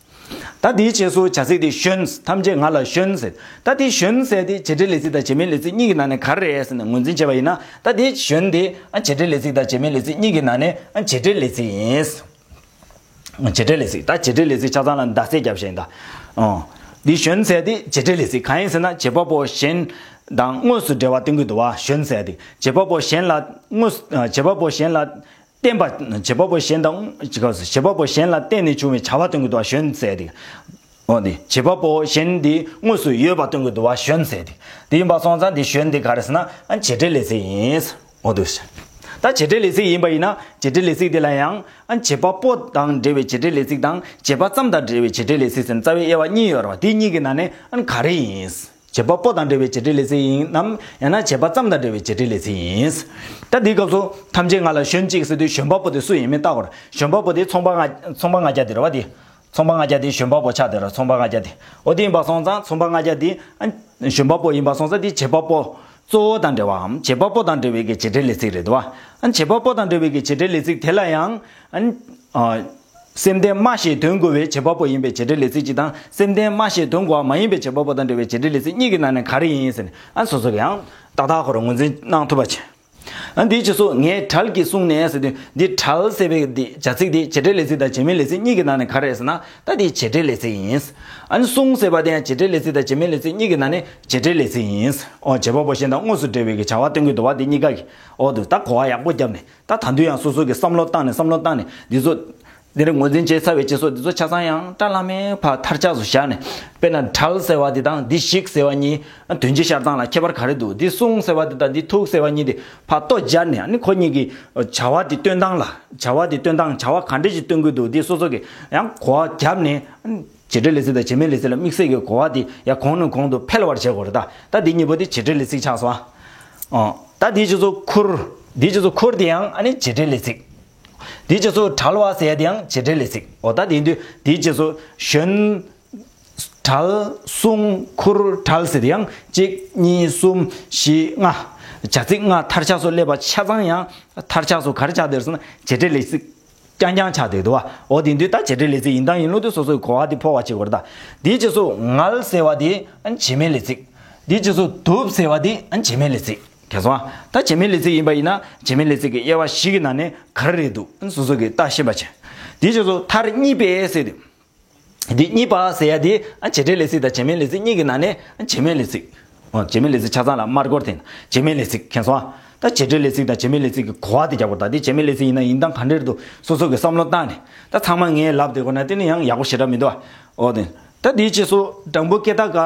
ད་དེའི་རྗེས་སུ་བྱ་ཚིག་དེ་ཞོན། ཐམས་ཅད་ང་ལ་ཞོན་ཟེར། ད་དེ་ཞོན་ཟེར་དེ་བྱེད་འབྲེལ་ལས་ཚིག་དང་བྱེད་མེད་ལས་ཚིག་གཉིས་ཀྱི་ནང་ནས་ག་རེ་རེད་ཟེར་ནས་ངོས་འཛིན་བྱས་པ་ཡིན་ན། ད་དེ་ཞོན་དེ་ཨ་བྱེད་འབྲེལ་ལས་ཚིག་དང་བྱེད་མེད་ལས་ཚིག་གཉིས་ཀྱི་ནང་ནས་ཨ་བྱེད་འབྲེལ་ལས་ཚིག་ཡིན། བྱེད་འབྲེལ་ལས་ཚིག་ད་བྱེད་འབྲེལ་ལས་ཚིག་ཆ་ཚང་ལ་མདའ་རྩེ་རྒྱབ་བཞིན་ད། ཨོ། འདི་ཞོན་ཟེར་དེ་བྱེད་འབྲེལ་ལས་ཚིག་གང་ཡིན་ཟེར་ན། བྱེད་པ་པོ་གཞན་དང་དངོས་སུ་འབྲེལ་བ་སྟོན་གྱི་འདུག་བ། ཞོན་ཟེར་དེ་བྱེད་པ་པོ་གཞན་ལ་དངོས་སུ་བྱེད་པ་པོ་གཞན་ལ་བརྟེན་པ། བྱེད་པ་པོ་གཞན་དང་བྱེད་པ་པོ་གཞན་ལ་བརྟེན་ནས་བྱུང་བའི་བྱ་བ་སྟོན་གྱི་འདུག་བ། ཞོན་ཟེར་དེ། འོ་དེ་བྱེད་པ་པོ་གཞན་དེ་དངོས་སུ་ཡོད་པ་སྟོན་གྱི་འདུག་བ། ཞོན་ཟེར་དེ། དེ་ཡིན་པ་སོང་ཙང་དེ་ཞོན་དེ་ག་རེ་ཟེར་ན་ཨ་བྱེད་འབྲེལ་ལས་ཚིག་ཡིན། འོ་དེ། ད་བྱེད་འབྲེལ་ལས་ཚིག་ཡིན་པ་ཡིན་ན་བྱེད་འབྲེལ་ལས་ཚིག་དེ་ལ་ཡང་ཨ་བྱེད་པ་པོ་དང་འབྲེལ་བའི་བྱེད་འབྲེལ་ལས་ཚིག་དང་བྱེད་པ་ཙམ་དང་འབྲེལ་བའི་བྱེད་འབྲེལ་ལས་ཚིག་ཟེར་ནས་རྩ་བའི་དབྱེ་བ་གཉིས་ཡོད་རེད་བ། དེ་གཉིས་ཀྱི་ནང་ནས་ཨ་ག་རེ་ཡིན། བྱེད་པ་པོ་དང་འབྲེལ་བའི་བྱེད་འབྲེལ་ལས་ཚིག་ཡིན་ནམ། ཡང་ན་བྱེད་པ་ཙམ་དང་འབྲེལ་བའི་བྱེད་འབྲེལ་ལས་ཚིག་ཡིན། ད་འདིའི་སྐབས་སུ་ཐམས་ཅད་ང་ལ་ཞོན་ཅིག་ཟེར་དུས་ཞོན་པ་པོ་དེ་སུ་ཡིན་མིན་བལྟ་དགོས་རེད། ཞོན་པ་པོ་དེ་ཚོང་པ་ལྔ་ཚོང་པ་ལྔ་བརྒྱ་དེ་རེད་བ། དེ་ཚོང་པ་ལྔ་བརྒྱ་དེ་ཞོན་པ་པོ་ཆགས་བསྡད་རེད། ཚོང་པ་ལྔ་བརྒྱ་དེ། འོ་དེ་ཡིན་པ་སོང་ཙང་ཚོང་པ་ལྔ་བརྒྱ་དེ་ཨ་ཞོན་པ་པོ་ཡིན་པ་སོང་ཙང་དེ་བྱེད་པ་པོ་གཙོ་བོ་དང་འབྲེལ་བའམ་བྱེད་པ་པོ་དང་འབྲེལ་བའི་གི་བྱེད་འབྲེལ་ལས་ཚིག་རེད་འདུག་བ། ཨ་བྱེད་པ་པོ་དང་འབྲེལ་བའི་གི་བྱེད་འབྲེལ་ལས་ཚིག་དེ་ལ་ཡང་ཨ། སེམས་ལྡན་སྨྲ་ཞེས་དོན་གོ་བའི་བྱེད་པ་པོ་ཡིན་པའི་བྱེད་འབྲེལ་ལས་ཚིག་གཅིག་དང་། སེམས་ལྡན་སྨྲ་ཞེས་དོན་གོ་བ་མ་ཡིན་པའི་བྱེད་པ་པོ་དང་འབྲེལ་བའི་བྱེད་འབྲེལ་ལས་ཚིག་གཉིས་ཀྱི་ནང་ནས་ག་རེ་ཡིན་ཟེར་ནས་ཨ་སོ་སོ་གི་ཡང་ཏག་ཏག་ཁོ་རང་ངོས་འཛིན་གནང་ཐུབ་པ་བྱེད། ཨ་འདིའི་རྗེས་སུ་ངས་བྲལ་གྱིས་གསུངས་ནས་ཟེར་དུས་འདི་བྲལ་ཟེར་བའི་འདི་བྱ་ཚིག་འདི་བྱེད་འབྲེལ་ལས་ཚིག་དང་བྱེད་མེད་ལས་ཚིག་གཉིས་ཀྱི་ནང་ནས་ག་རེ་ཟེར་ན། ད་འདི་བྱེད་འབྲེལ་ལས་ཚིག་ཡིན། ཨ་ནི་གསུངས་ཟེར་བ་དེ་ཡང་བྱེད་འབྲེལ་ལས་ཚིག་དང་བྱེད་མེད་ལས་ཚིག་གཉིས་ཀྱི་ནང་ནས་བྱེད་འབྲེལ་ལས་ཚིག་ཡིན། ཨོ་བྱེད་པ་པོ་གཞན་དང་དངོས་སུ་འབྲེལ་བའི་གི་བྱ་བ་སྟོན་གྱི་འདུག་བ། འདི་གཉིས་ཀ་གི་ཨོ་དུ་ད་གོ་བ་ཡག་པོ་བརྒྱབ་ནས། ད་ད་དུང་ཡང་སོ་སོ་གི་བསམ་བློ་བཏང་ནས་བསམ་བློ་བཏང་ནས་འདི་ཚོ། འདི་ནས་ངོས་འཛིན་བྱས་ཚར་བའི་རྗེས་སུ་འདི་ཚོ་ཆ་ཚང་ཡང་བཀྲ་ལྷམ་མེ་ཕར་མཐར་ཆགས་སུ་བཞག་ནས། དཔེར་ན་བྲལ་ཟེར་བ་འདི་དང་འདི་ཞིག་ཟེར་བ་གཉིས་དོན་སྤྱི་ཤར་སྟངས་ལ་ཁྱད་པར་ག་རེ་འདུག་འདི་གསུངས་ཟེར་བ་འདི་དང་འདི་ཐུག་ཟེར་བ་གཉིས་དེ་ཕར་ལྟོ་སྦྱར་ནས། ཨ་ནི་ཁོ་གཉིས་ཀྱི་བྱ་བ་འདི་སྟོན་སྟངས་ལ་བྱ་བ་འདི་སྟོན་སྟངས་བྱ་བ་ག་འདྲ་ཞིག་སྟོན་གྱི་འདུག་འདི་སོ་སོ་གི་ཡང་གོ་བ་བརྒྱབ་ནས། བྱེད་འབྲེལ་ལས་ཚིག་དང་བྱེད་མེད་ལས་ཚིག་ལ་དམིགས་བསལ་གྱི་གོ་བ་འདི་ཡང་གོང་ནས་གོང་དུ་འཕེལ་བར་བྱེད་དགོས་རེད། ད་ད་འདི་གཉིས་པོ་འདི་བྱེད་འབྲེལ་ལས་ཚིག་ཆགས་སོང་། ཨ་ད་འདིའི་རྗེས་སུ་ཁུར། འདིའི་རྗེས་སུ་ཁུར་དེ་ཡང་ཨ་ནི་བྱེད་འབྲེལ་ལས་ཚིག་འདིའི་རྗེས་སུ་བྲལ་བ་ཟེར་ཡ་དེ་ཡང་བྱེད་འབྲེལ་ལས་ཚིག་འོ་ད་དེ་ཡིན་དུས་འདིའི་རྗེས་སུ་ཞོན། བྲལ། གསུངས། ཁུར། བྲལ་ཟེར་དེ་ཡང་གཅིག་གཉིས། གསུམ། བཞི། ལྔ། བྱ་ཚིག་ལྔ་མཐར་ཆགས་སུ་སླེབས་པ་ཆ་ཚང་ཡང་མཐར་ཆགས་སུ་ག་རེ་ཆགས་བསྡད་ཟེར་ན་བྱེད་འབྲེལ་ལས་ཚིག་རྐྱང་རྐྱང་ཆགས་བསྡད་འདུག་བ། འོ་དེ་དུས་ད་བྱེད་འབྲེལ་ལས་ཚིག་ཡིན་དང་ཡིན་ལུགས་དེ་སོ་སོའི་གོ་བ་དེ་འཕོ་བ་བྱེད་དགོས་རེད། ད་འདིའི་རྗེས་སུ་ངལ་ཟེར་བ་དེ་ཨ་ནི་བྱེད་མེད་ལས་ཚིག་འདིའི་རྗེས་སུ་དུབ་ཟེར་བ་དེ་ཨ་ནི་བྱེད་མེད་ལས་ཚིག་གལ་སོང་ཨ། ད་བྱེད་མེད་ལས་ཚིག་ཡིན་པ་ཡིན་ན་བྱེད་མེད་ལས་ཚིག་གི་དབྱེ་བ་བཞི་གི་ནང་ནས་ག་རེ་རེད་འདུག་ཨ་ནི་སོ་སོ་གིས་ལྟ་ཤེས་པ་བྱེད། འདིའི་རྗེས་སུ་མཐར་གཉིས་པས་ཟེར་དུས། འདི་གཉིས་པ་ཟེར་ཡ་དེ་ཨ་བྱེད་འབྲེལ་ལས་ཚིག་དང་བྱེད་མེད་ལས་ཚིག་གཉིས་ཀྱི་ནང་ནས་ཨ་བྱེད་མེད་ལས་ཚིག་འོ་བྱེད་མེད་ལས་ཚིག་ཆ་ཚང་ལ་དམར་སྒོར་འཐེན། བྱེད་མེད་ལས་ཚིག་མཁྱེན་སོང་ཨ། ད་བྱེད་འབྲེལ་ལས་ཚིག་དང་བྱེད་མེད་ལས་ཚིག་གི་གོ་བ་དེ་རྒྱག་དགོས། ད་དེ་བྱེད་མེད་ལས་ཚིག་ཡིན་ན་ཡིན་སྟངས་ག་འདྲ་རེད་འདུག་སོ་སོ་གི་བསམ་བློ་བཏང་ནས། ད་ཚང་མ་ངས་ལབ་བསྡད་དགོས་ན་དེ་ནི་ཡང་ཡག་པོ་ཞེ་དྲག་མི་འདུག་ཨ། འོ་དེ། ད་དེའི་རྗེས་སུ་སྦྲང་བུ་སྐེ་ཐག་ག་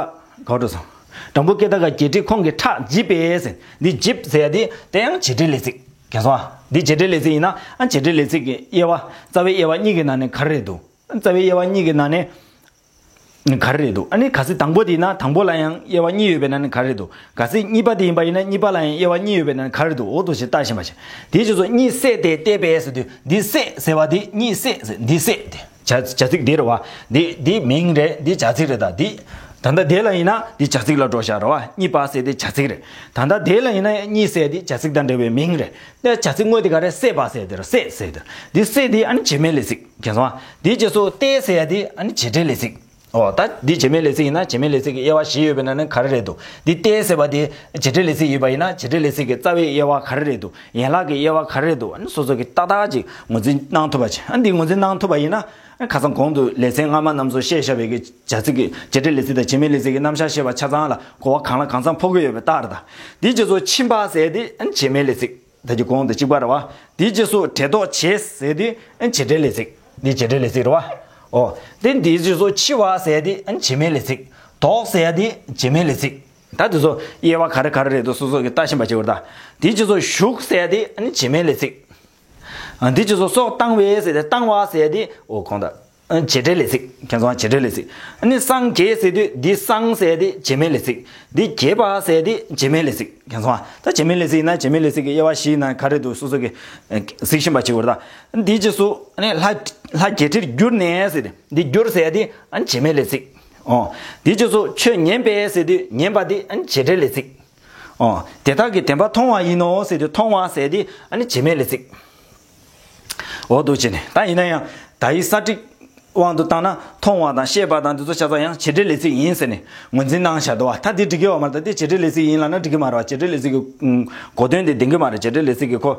ག་འགྲོ་སོང་། སྦྲང་བུ་སྐེ་ཐག་ག་གྱེས་བྲིས་ཁོང་གི་ཁྲག་འཇིབ་པས་ཟེར། འདི་འཇིབ་ཟེར་ཡ་དེ་དེ་ཡང་བྱེད་འབྲེལ་ལས་ཚིག་མཁྱེན་སོང་ཨ། འདི་བྱེད་འབྲེལ་ལས་ཚིག་ཡིན་ན་ཨ་བྱེད་འབྲེལ་ལས་ཚིག་གི་དབྱེ་བ་རྩ་བའི་དབྱེ་བ་གཉིས་ཀྱི་ནང་ནས་ག་རེ་རེད་འདུག་རྩ་བའི་དབྱེ་བ་གཉིས་ཀྱི་ནང་ནས་ག་རེ་རེད་འདུག་ཨ་ནི་གལ་སྲིད་དང་པོ་དེ་ཡིན་ན་དང་པོ་ལ་ཡང་དབྱེ་བ་གཉིས་ཡོད་པའི་ནང་ནས་ག་རེ་རེད་འདུག་གལ་སྲིད་གཉིས་པ་དེ་ཡིན་པ་ཡིན་ན་གཉིས་པ་ལ་ཡང་དབྱེ་བ་གཉིས་ཡོད་པའི་ནང་ནས་ག་རེ་རེད་འདུག་འོ་དོ་ཞེས་ལྟ་བཞིན་པ་བྱེད། དེའི་རྗེས་སུ་གཉིད་སད་དེ་བལྟས་པས་ཟེར་དུས་འདི་སད་ཟེར་བ་དེ་གཉིད་སད་ཟེར་འདི་སད་དེ་བྱ་བྱ་ཚིག་དེ་རེད་བ། འདི་འདི་མིང་རེད། འདི་བྱ་ཚིག་རེད། ད་འདི་ད་ལྟ་དེ་ལ་ཡིན་ན་འདི་བྱ་ཚིག་ལ་འགྲོ་བཞག་རེད་བ། གཉིད་པ་ཟེར་དེ་བྱ་ཚིག་རེད། ད་ལྟ་དེ་ལ་ཡིན་ན་གཉིད་སད་དེ་བྱ་ཚིག་དང་འབྲེལ་བའི་མིང་རེད། དེ་བྱ་ཚིག་དངོས་དེ་ག་རེ་སད་པ་ཟེར་དེ་རེད། སད་ཟེར་དེ་འདི་སད་དེ་ཨ་ནི་བྱེད་མེད་ལས་ཚིག་མཁྱེན་སོང་ཨ། དེའི་རྗེས་སུ་བལྟས་ཟེར་ཡ་དེ་ཨ་ནི་བྱེད་འབྲེལ་ལས་ཚིག་ཨོ་ད་འདི་བྱེད་མེད་ལས་ཚིག་ཡིན་ན་བྱེད་མེད་ལས་ཚིག་གི་དབྱེ་བ་བཞི་ཡོད་པའི་ནང་ནས་ག་རེ་རེད་འདུག་འདི་ཏེ་ཟེར་བ་དེ་བྱེད་འབྲེལ་ལས་ཚིག་ཡིན་པ་ཡིན་ན་བྱེད་འབྲེལ་ལས་ཚིག་གི་རྩ་བའི་དབྱེ་བ་ག་རེ་རེད་འདུག་ཡན་ལག་གི་དབྱེ་བ་ག་རེ་རེད་འདུག་ཨ་ནི་སོ་སོ་གི་ཏག་ཏག་ཅིག་ངོས་འཛིན་གནང་ཐུབ་པ་ཅིག་ཨ་འདི་ངོས་འཛིན་གནང་ཐུབ་པ་ཡིན་ན་ཨ་ཁ་སང་གོང་དུ་ལེ་ཚན་སྔ་མ་རྣམས་སུ་བཤད་བཞག་པའི་གི་བྱ་ཚིག་གི་བྱེད་འབྲེལ་ལས་ཚིག་དང་བྱེད་མེད་ལས་ཚིག་གི་རྣམ་གཞག་བཤད་པ་ཆ་ཚང་ལ་གོ་བ་གང་ལ་གང་འཚམ་ཕོག་གི་ཡོད་པའི་རྟགས་རེད་ད། འདི་རྗེས་སུ་ཕྱིན་པ་ཟེར་དེ་ཨ་ནི་བྱེད་མེད་ལས་ཚིག་ད་ཀྱི་གོང་དུ་གཅིག་པ་རེད་བ། དེའི་རྗེས་སུ་བྲེལ་ཏོག་བྱེད་ཟེར་དུས་ཨ་བྱེད་འབྲེལ་ལས་ཚིག་འདི་བྱེད་འབྲེལ་ལས་ཚིག་རེད་བ། ཨོ། དེ་འདིའི་རྗེས་སུ་འཆི་བ་ཟེར་དུས་ཨ་བྱེད་མེད་ལས་ཚིག་དོགས་ཟེར་དུས་བྱེད་མེད་ལས་ཚིག་ད་དེ་ཚོ་དབྱེ་བ་ག་རེ་ག་རེ་རེད་འདུག་སོ་སོ་གི་ལྟ་བཞིན་པ་བྱེད་དགོས་རེད་ད། དེའི་རྗེས་སུ་ཞུགས་ཟེར་དུས་ཨ་བྱེད་མེད་ལས་ཚིག་ཨ་འདིའི་རྗེས་སུ་སྲོག་བཏང་བས་ཟེར་དུས་བཏང་བ་ཟེར་དུས་ཨོ་གོང་དུ། བྱེད་འབྲེལ་ལས་ཚིག་ཁྱེད་ཚོ་བྱེད་འབྲེལ་ལས་ཚིག་ཨ་ནི་སངས་རྒྱས་ཟེར་དུས་འདི་སངས་ཟེར་དེ་བྱེད་མེད་ལས་ཚིག་འདི་རྒྱས་པ་ཟེར་དེ་བྱེད་མེད་ལས་ཚིག་ཁྱེད་ཚོ་ད་བྱེད་མེད་ལས་ཚིག་ཡིན་ན་བྱེད་མེད་ལས་ཚིག་གི་དབྱེ་བ་བཞི་ཡིན་ན་ག་རེ་འདུག་སོ་སོ་གི་གཟིགས་བཞིན་པ་བྱེད་དགོས་རེད་ད། འདིའི་རྗེས་སུ་ཨ་ནི་ལྷ་ལྷ་བརྒྱད་ཁྲིར་གྱུར་ནས་ཟེར་དེ་འདི་གྱུར་ཟེར་དེ་ཨ་ནི་བྱེད་མེད་ལས་ཚིག་ཨོ། འདིའི་རྗེས་སུ་ཆོས་ཉན་པས་ཟེར་དུས་ཉན་པ་དེ་ཨ་ནི་བྱེད་འབྲེལ་ལས་ཚིག་ཨོ། དེ་དག་གི་བདེན་པ་མཐོང་བ་ཡིན་ནོ་ཟེར་དུས་མཐོང་བ་ཟེར་དེ་ཨ་ནི་བྱེད་མེད་ལས་ཚིག་འོ་འདུག་བྱས་ནས་ད་ཡིན་ན་ཡང་ད་ཡི་ས་ཏིག་དབང་དུ་བཏང་ན་མཐོང་བ་དང་ཤེས་པ་དང་འདི་ཚོ་ཆ་ཚང་ཡང་བྱེད་འབྲེལ་ལས་ཚིག་ཡིན་ཟེར་ནས་ངོས་འཛིན་གནང་བཞག་འདུག་བ། ད་འདི་འགྲིག་གི་ཡོད་མ་རེད། ད་འདི་བྱེད་འབྲེལ་ལས་ཚིག་ཡིན་ལབ་ན་འགྲིག་གི་མ་རེད་བ། བྱེད་འབྲེལ་ལས་ཚིག་གི་གོ་དོན་དེ་ལྡན་གི་མ་རེད། བྱེད་འབྲེལ་ལས་ཚིག་གི་གོ་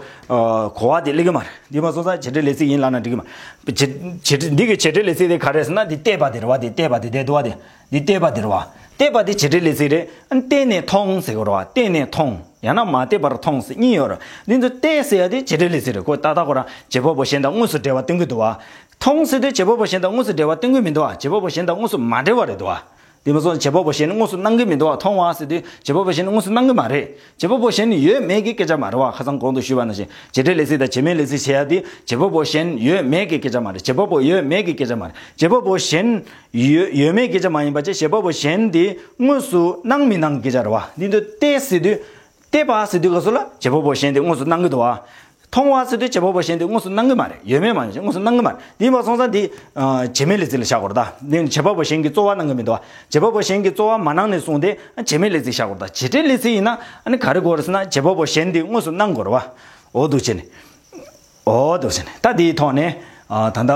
གོ་བ་དེ་སླེབས་གི་མ་རེད། འདི་མ་སོང་ཙང་བྱེད་འབྲེལ་ལས་ཚིག་ཡིན་ལབ་ན་འགྲིག་གི་མ་རེད། བྱེད་བྱེད་འདི་གི་བྱེད་འབྲེལ་ལས་ཚིག་དེ་ག་རེ་རེད་ཟེར་ན་འདི་བལྟས་པ་དེ་རེད་བ། དེ་བལྟས་པ་དེ་བསྡད་འདུག་བ། དེ་འདི་བལྟས་པ་དེ་རེད་བ། བལྟས་པ་དེ་བྱེད་འབྲེལ་ལས་ཚིག་རེད། ཨ་ནི་བལྟས་ནས་མཐོང་ཟེར་གི་རེད་བ། བལྟས་ནས་མཐོང་། ཡང་ན་མ་བལྟས་པར་མཐོང་ཟེར་གཉིས་ཡོད་རེད། འདི་ཚོ་བལྟས་ཟེར་ཡ་དེ་བྱེད་འབྲེལ་ལས་ཚིག་རེད། ཁོ་ཏག་ཏག་ཁོ་རང་བྱེད་པ་པོ་གཞན་དང་དངོས་སུ་འབྲེལ་བ་སྟོན་གི་འདུག་བ། མཐོང་ཟེར་དུས་བྱེད་པ་པོ་གཞན་དང་དངོས་སུ་འབྲེལ་བ་སྟོན་གི་མི་འདུག་བ། བྱེད་པ་པོ་གཞན་དང་དངོས་སུ་མ་འབྲེལ་བ་རེད་འདུག་བ། དེ་མ་སོང་བྱེད་པ་པོ་གཞན་དངོས་སུ་སྣང་གི་མི་འདུག་བ། མཐོང་བ་ཟེར་དུས་བྱེད་པ་པོ་གཞན་དངོས་སུ་སྣང་གི་མ་རེད། བྱེད་པ་པོ་གཞན་ཡོད་མེད་ཀྱི་སྐད་ཆ་མ་རེད་བ། ཁ་སང་གོང་དུ་ཞུས་པ་ནང་བཞིན་བྱེད་འབྲེལ་ལས་ཚིག་དང་བྱེད་མེད་ལས་ཚིག་བྱེད་ཡ་དེ་བྱེད་པ་པོ་གཞན་ཡོད་མེད་ཀྱི་སྐད་ཆ་མ་རེད། བྱེད་པ་པོ་ཡོད་མེད་ཀྱི་སྐད་ཆ་མ་རེད། བྱེད་པ་པོ་གཞན་ཡོད་ཡོད་མེད་སྐད་ཆ་མ་ཡིན་པ་བྱས་བྱེད་པ་པོ་གཞན་དེ་དངོས་སུ་སྣང་མི་སྣང་གི་སྐད་ཆ་རེད་བ། འདི་འདི་བལྟས་ཟེར་དུས་བལྟས་པ་ཟེར་དུས་ག་སོ་ལ་བྱེད་པ་པོ་གཞན་དེ་དངོས་སུ་སྣང་གི་འདུག་བ། མཐོང་བ་ཟེར་དུས་བྱེད་པ་པོ་གཞན་དེ་དངོས་སུ་སྣང་གི་མ་རེད། ཡོད་མེད་མ་ཡིན་དངོས་སུ་སྣང་གི་མ་རེད། འདི་མ་སོང་ཙང་འདི་བྱེད་མེད་ལས་ཚིག་ལ་བཞག་དགོས་རེད་ད། འདི་བྱེད་པ་པོ་གཞན་གྱི་རྩོལ་བ་གནང་གི་མི་འདུག་བ། བྱེད་པ་པོ་གཞན་གྱི་རྩོལ་བ་མ་གནང་ནས་བཟུང་སྟེ་བྱེད་མེད་ལས་ཚིག་བཞག་དགོས་རེད་ད། བྱེད་འབྲེལ་ལས་ཚིག་ཡིན་ན་ཨ་ནི་ག་རེ་དགོས་རེད་ཟེར་ན་བྱེད་པ་པོ་གཞན་དེ་དངོས་སུ་སྣང་དགོས་རེད་བ། འོ་འདུག་བྱས་ནས། འོ་འདུག་བྱས་ནས་ད་དེའི་ཐོག་ནས་ཨ་ད་ལྟ་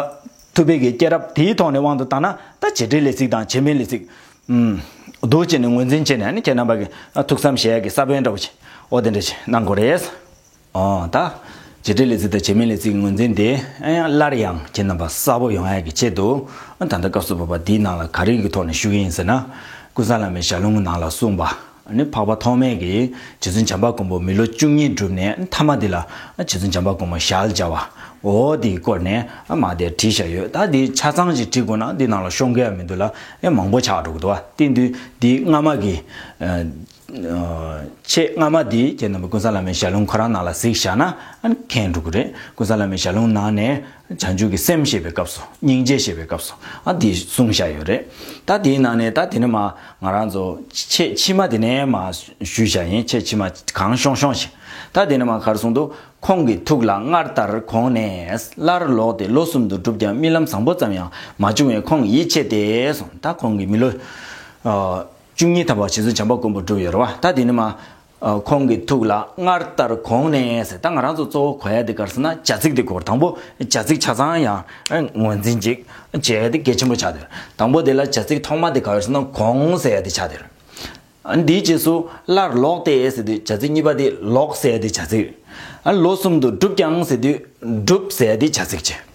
ཐུབ་པའི་གི་སྐྱེས་རབས་དེའི་ཐོག་ནས་དབང་དུ་བཏང་ན་ད་བྱེད་འབྲེལ་ལས་ཚིག་དང་བྱེད་མེད་ལས་ཚིག་ཨུམ། འདུག་བྱས་ནས་ངོས་འཛིན་བྱས་ནས་ཨ་ནི་ཁྱེད་རྣམ་པ་གི་ཨ་ཐུགས་བསམ་བཞེས་ཡ་གི་ས་བོན་འདྲ་བོ་ཅིག་འོ་དེ་འདྲ་ཅིག་གནང་དགོས་རེད། ཨོ་ད། བྱེད་འབྲེལ་ལས་ཚིག་དང་བྱེད་མེད་ལས་ཚིག་ངོས་འཛིན་དེ་ཨ་ཡང་སླར་ཡང་ཁྱེད་རྣམ་པ་གསལ་པོ་ཡོང་ཡ་གི་ཆེད་དུ་ཨ་ད་ལྟ་སྐབས་སུ་བབ་པ་འདིའི་ནང་ལ་ག་རེ་གི་ཐོག་ནས་ཞུ་གི་ཡིན་ཟེར་ན། ཀུན་བཟང་བླ་མའི་ཞལ་ལུང་ནང་ལ་གསུངས་པ། ཨ་ནི་འཕགས་པ་ཐོགས་མེད་ཀྱིས་རྗེ་བཙུན་བྱམས་པ་མགོན་པོ་མི་ལོ་བཅུ་གཉིས་བསྒྲུབས་ནས་ཨ་མཐའ་མ་འདི་ལ་ཨ་རྗེ་བཙུན་བྱམས་པ་མགོན་པོ་ཞལ་མཇལ་བ། འོ་དེའི་སྐོར་ནས་ཨ་མ་དེར་བྲིས་བཞག་ཡོད། ད་འདི་ཆ་ཚང་ཞིག་བྲིས་དགོས་ན་འདི་ནང་ལ་ཤོང་གི་ཡ་མི་འདུག་ལ་ཨེ་མང་པོ་ཆགས་འགྲོ་གི་འདུག་བ། དེ་དུས་འདི་སྔ་མ་གི་ཨ། ཆེས་སྔ་མ་འདི་ཁྱེད་རྣམ་པ་ཀུན་བཟང་བླ་མའི་ཞལ་ལུང་ཁོ་རང་ནང་ལ་གཟིགས་བཞག་ན་ཨ་ནི་མཁྱེན་འགྲོ་གི་རེད། ཀུན་བཟང་བླ་མའི་ཞལ་ལུང་ནང་ནས་བྱང་ཆུབ་ཀྱི་སེམས་བཤད་པའི་སྐབས་སུ་སྙིང་རྗེ་བཤད་པའི་སྐབས་སུ་ཨ་འདི་གསུངས་བཞག་ཡོད་རེད། ད་དེའི་ནང་ནས་ད་དེ་ནས་མ་ང་རང་ཚོ་ཆེས་ཕྱི་མ་དེ་ནས་མ་ཞུས་བཞག་ཡིན། ཆེས་ཕྱི་མ་གང་ཤོང་ཤོང་ཞིག་ད་དེ་ནས་མ་ག་རེ་གསུངས་འདུག་ཁོང་གི་ཐུགས་ལ་སྔར་ལྟར་དགོངས་ནས་སླར་ལོག་སྟེ་ལོ་གསུམ་དུ་བསྒྲུབས་ཀྱང་རྨི་ལམ་བཟང་པོ་ཙམ་ཡང་མ་བྱུང་བས་ཁོང་ཡིད་ཆད་དེ་གསུངས། ད་ཁོང་གི་མི་ལོ་ཨ། བཅུ་གཉིས་ཐམ་པ་རྗེ་བཙུན་བྱམས་པ་མགོན་པོ་བསྒྲུབས་ཡོད་རེད་བ། ད་དེ་ནི་མ། ཨ་ཁོང་གི་ཐུགས་ལ་སྔར་ལྟར་དགོངས་ནས་ཟེར། ད་ང་རང་ཚོ་གཙོ་བོ་གོ་ཡ་དེ་ག་རེ་ཟེར་ན་བྱ་ཚིག་དེ་གོ། དང་པོ་བྱ་ཚིག་ཆ་ཚང་ཡང་ངོས་འཛིན་ཅིག་བྱས་ཏེ་གལ་ཆེན་པོ་ཆགས་ཏེ། དང་པོ་དེ་ལ་བྱ་ཚིག་ཐོག་མ་དེ་ག་རེ་ཟེར་ན་དགོངས་ཟེར་ཡ་དེ་ཆགས་ཏེ། ཨ་འདིའི་རྗེས་སུ་སླར་ལོག་སྟེ་ཟེར་དུས་བྱ་ཚིག་གཉིས་པ་དེ་ལོག་ཟེར་ཡ་དེ་བྱ་ཚིག་ཨ་ལོ་གསུམ་དུ་བསྒྲུབས་ཀྱང་ཟེར་དུས་བསྒྲུབས་ཟེར་ཡ་དེ་བྱ་ཚིག་བྱས།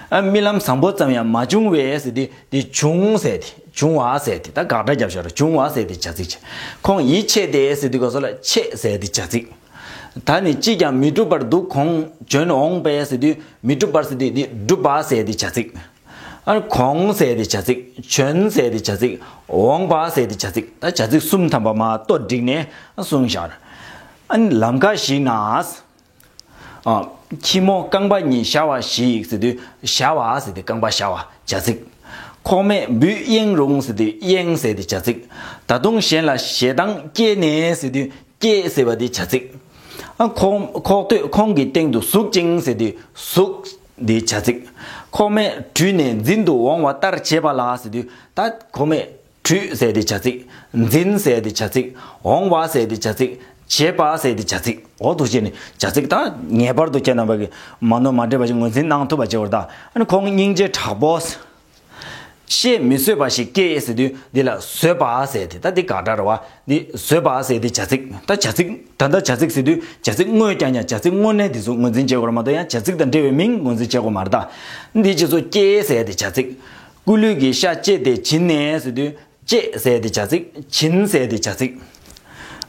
ཨ་རྨི་ལམ་བཟང་པོ་ཙམ་ཡང་མ་བྱུང་བས་ཟེར་དུས་དེ་བྱུང་ཟེར་ཏེ། བྱུང་བ་ཟེར་ཏེ་ད་དགག་སྒྲ་རྒྱབ་བཞག་ར། བྱུང་བ་ཟེར་ཏེ་བྱ་ཚིག་བྱས། ཁོང་ཡིད་ཆད་དེ་ཟེར་དུས་ག་སོ་ལ་ཆད་ཟེར་ཏེ་བྱ་ཚིག་ད་ནི་ཅིས་ཀྱང་མི་འགྲུབ་པར་འདུག་ཁོང་བྱོན་འོངས་པས་ཟེར་དུས་མི་འགྲུབ་པར་ཟེར་དུས་འདི་འགྲུབ་པ་ཟེར་ཏེ་བྱ་ཚིག་ཨ་ཁོང་ཟེར་ཏེ་བྱ་ཚིག་བྱོན་ཟེར་ཏེ་བྱ་ཚིག་འོངས་པ་ཟེར་ཏེ་བྱ་ཚིག་ད་བྱ་ཚིག་གསུམ་ཐམ་པ་མ་གཏོགས་བསྒྲིགས་ནས་གསུངས་བཞག་ར། ཨ་ནི་ལམ་ཁ་ཞིག་ན། ཨ། ཁྱི་མོ་རྐང་པ་གཉིས་ཞ་བ་ཞིག་ཟེར་དུས་ཞ་བ་ཟེར་དུས་རྐང་པ་ཞ་བ་བྱ་ཚིག་ཁོག་སྨད་འབུད་གཡེང་རུང་ཟེར་དུས་གཡེང་ཟེར་དུས་བྱ་ཚིག་ད་དུང་གཞན་ལ་ཞེ་སྡང་སྐྱེས་ནས་ཟེར་དུས་སྐྱེས་ཟེར་བ་དེ་བྱ་ཚིག་ཨ་ཁོག་ཁོག་སྟོད་ཁོང་གི་སྟེང་དུ་ཟུག་ཅིང་ཟེར་དུས་ཟུག་དེ་བྱ་ཚིག་ཁོག་སྨད་དྲུད་ནས་འཛིན་དུ་འོང་བ་ལྟར་བྱེད་པ་ལ་ཟེར་དུས་ད་ཁོག་སྨད། དྲུད་ཟེར་དེ་བྱ་ཚིག་འཛིན་ཟེར་དེ་བྱ་ཚིག་འོང་བ་ཟེར་དེ་བྱ་ཚིག་བྱེད་པ་ཟེར་དེ་བྱ་ཚིག་འོ་འདུག་བྱས་ནས་བྱ་ཚིག་དང་ངེས་པར་དུ་ཁྱེད་རྣམ་པ་གིས་མ་ནོར་མ་འདྲེས་པ་ཞིག་ངོས་འཛིན་གནང་ཐུབ་པ་བྱེད་དགོས་རེད་ད། ཨ་ནི་ཁོང་སྙིང་རྗེ་དྲག་པོ། བཤད་མི་བཟོད་པ་ཞིག་སྐྱེས་ཟེར་དུས་འདི་ལ་བཟོད་པ་ཟེར་དེ་ད་འདི་དགག་སྒྲ་རེད་བ། འདི་བཟོད་པ་ཟེར་དེ་བྱ་ཚིག་ད་བྱ་ཚིག་ད་ལྟ་བྱ་ཚིག་ཟེར་དུས་བྱ་ཚིག་དངོས་ཀྱང་ཡང་བྱ་ཚིག་དངོས་གནས་དེ་ཚོ་ངོས་འཛིན་བྱེད་དགོས་རེད་མ་གཏོགས་ཡང་བྱ་ཚིག་དང་འབྲེལ་བའི་མིང་ངོས་འཛིན་བྱེད་དགོས་མ་རེད་ད། འདི་ཅི་ཚོ་སྐྱེས་ཟེར་དེ་བྱ་ཚིག་སྐུ་ལུས་ཀྱི་ཤ་བཅད་དེ་བྱིན་ནས་ཟེར་དུས་བཅད་ཟེར་དེ་བྱ་ཚིག་བྱིན་ཟེར་དེ་བྱ་ཚིག་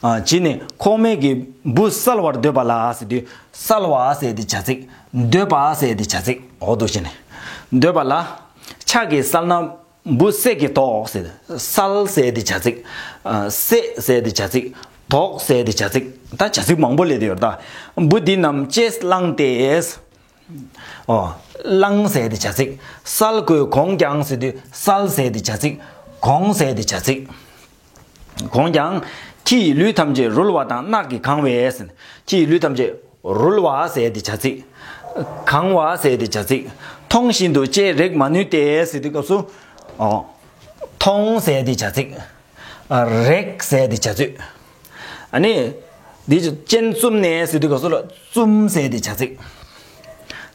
ཨ། བྱིན་ནས་ཁོག་སྨད་ཀྱི་འབུ་བསལ་བར་འདོད་པ་ལ་ཟེར་དུས་བསལ་བ་ཟེར་དེ་བྱ་ཚིག་འདོད་པ་ཟེར་དེ་བྱ་ཚིག་འོ་འདུག་བྱས་ནས་འདོད་པ་ལ། ཕྱག་གིས་བསལ་ན་འབུ་སད་ཀྱིས་དོགས་ཟེར། བསལ་ཟེར་དེ་བྱ་ཚིག་ཨ། སད་ཟེར་དེ་བྱ་ཚིག་དོགས་ཟེར་དེ་བྱ་ཚིག་ད་བྱ་ཚིག་མང་པོ་སླེབས་དེ་ཡོད་ད། འབུ་འདི་རྣམས་ལྕེས་བླངས་ཏེ། ཨོ། བླངས་ཟེར་དེ་བྱ་ཚིག་བསལ་དགོས་དགོངས་ཀྱང་ཟེར་དུས་བསལ་ཟེར་དེ་བྱ་ཚིག་དགོངས་ཟེར་དེ་བྱ་ཚིག་དགོངས་ཀྱང་། ཁྱི་ཡི་ལུས་ཐམས་ཅད་རུལ་བ་དང་རྣག་གིས་གང་བས་ཟེར། ཁྱི་ཡི་ལུས་ཐམས་ཅད་རུལ་བ་ཟེར་དེ་བྱ་ཚིག་གང་བ་ཟེར་དེ་བྱ་ཚིག་མཐོང་བཞིན་དུ་ལྕེས་རེག་མ་ནུས་ཏེ་ཟེར་དུས་སྐབས་སུ། ཨོ། མཐོང་ཟེར་དེ་བྱ་ཚིག་རེག་ཟེར་དེ་བྱ་ཚིག་ཨ་ནི། འདི་ཅི་སྤྱན་བཙུམ་ནས་ཟེར་དུས་སྐབས་སུ་ལ་བཙུམ་ཟེར་དེ་བྱ་ཚིག་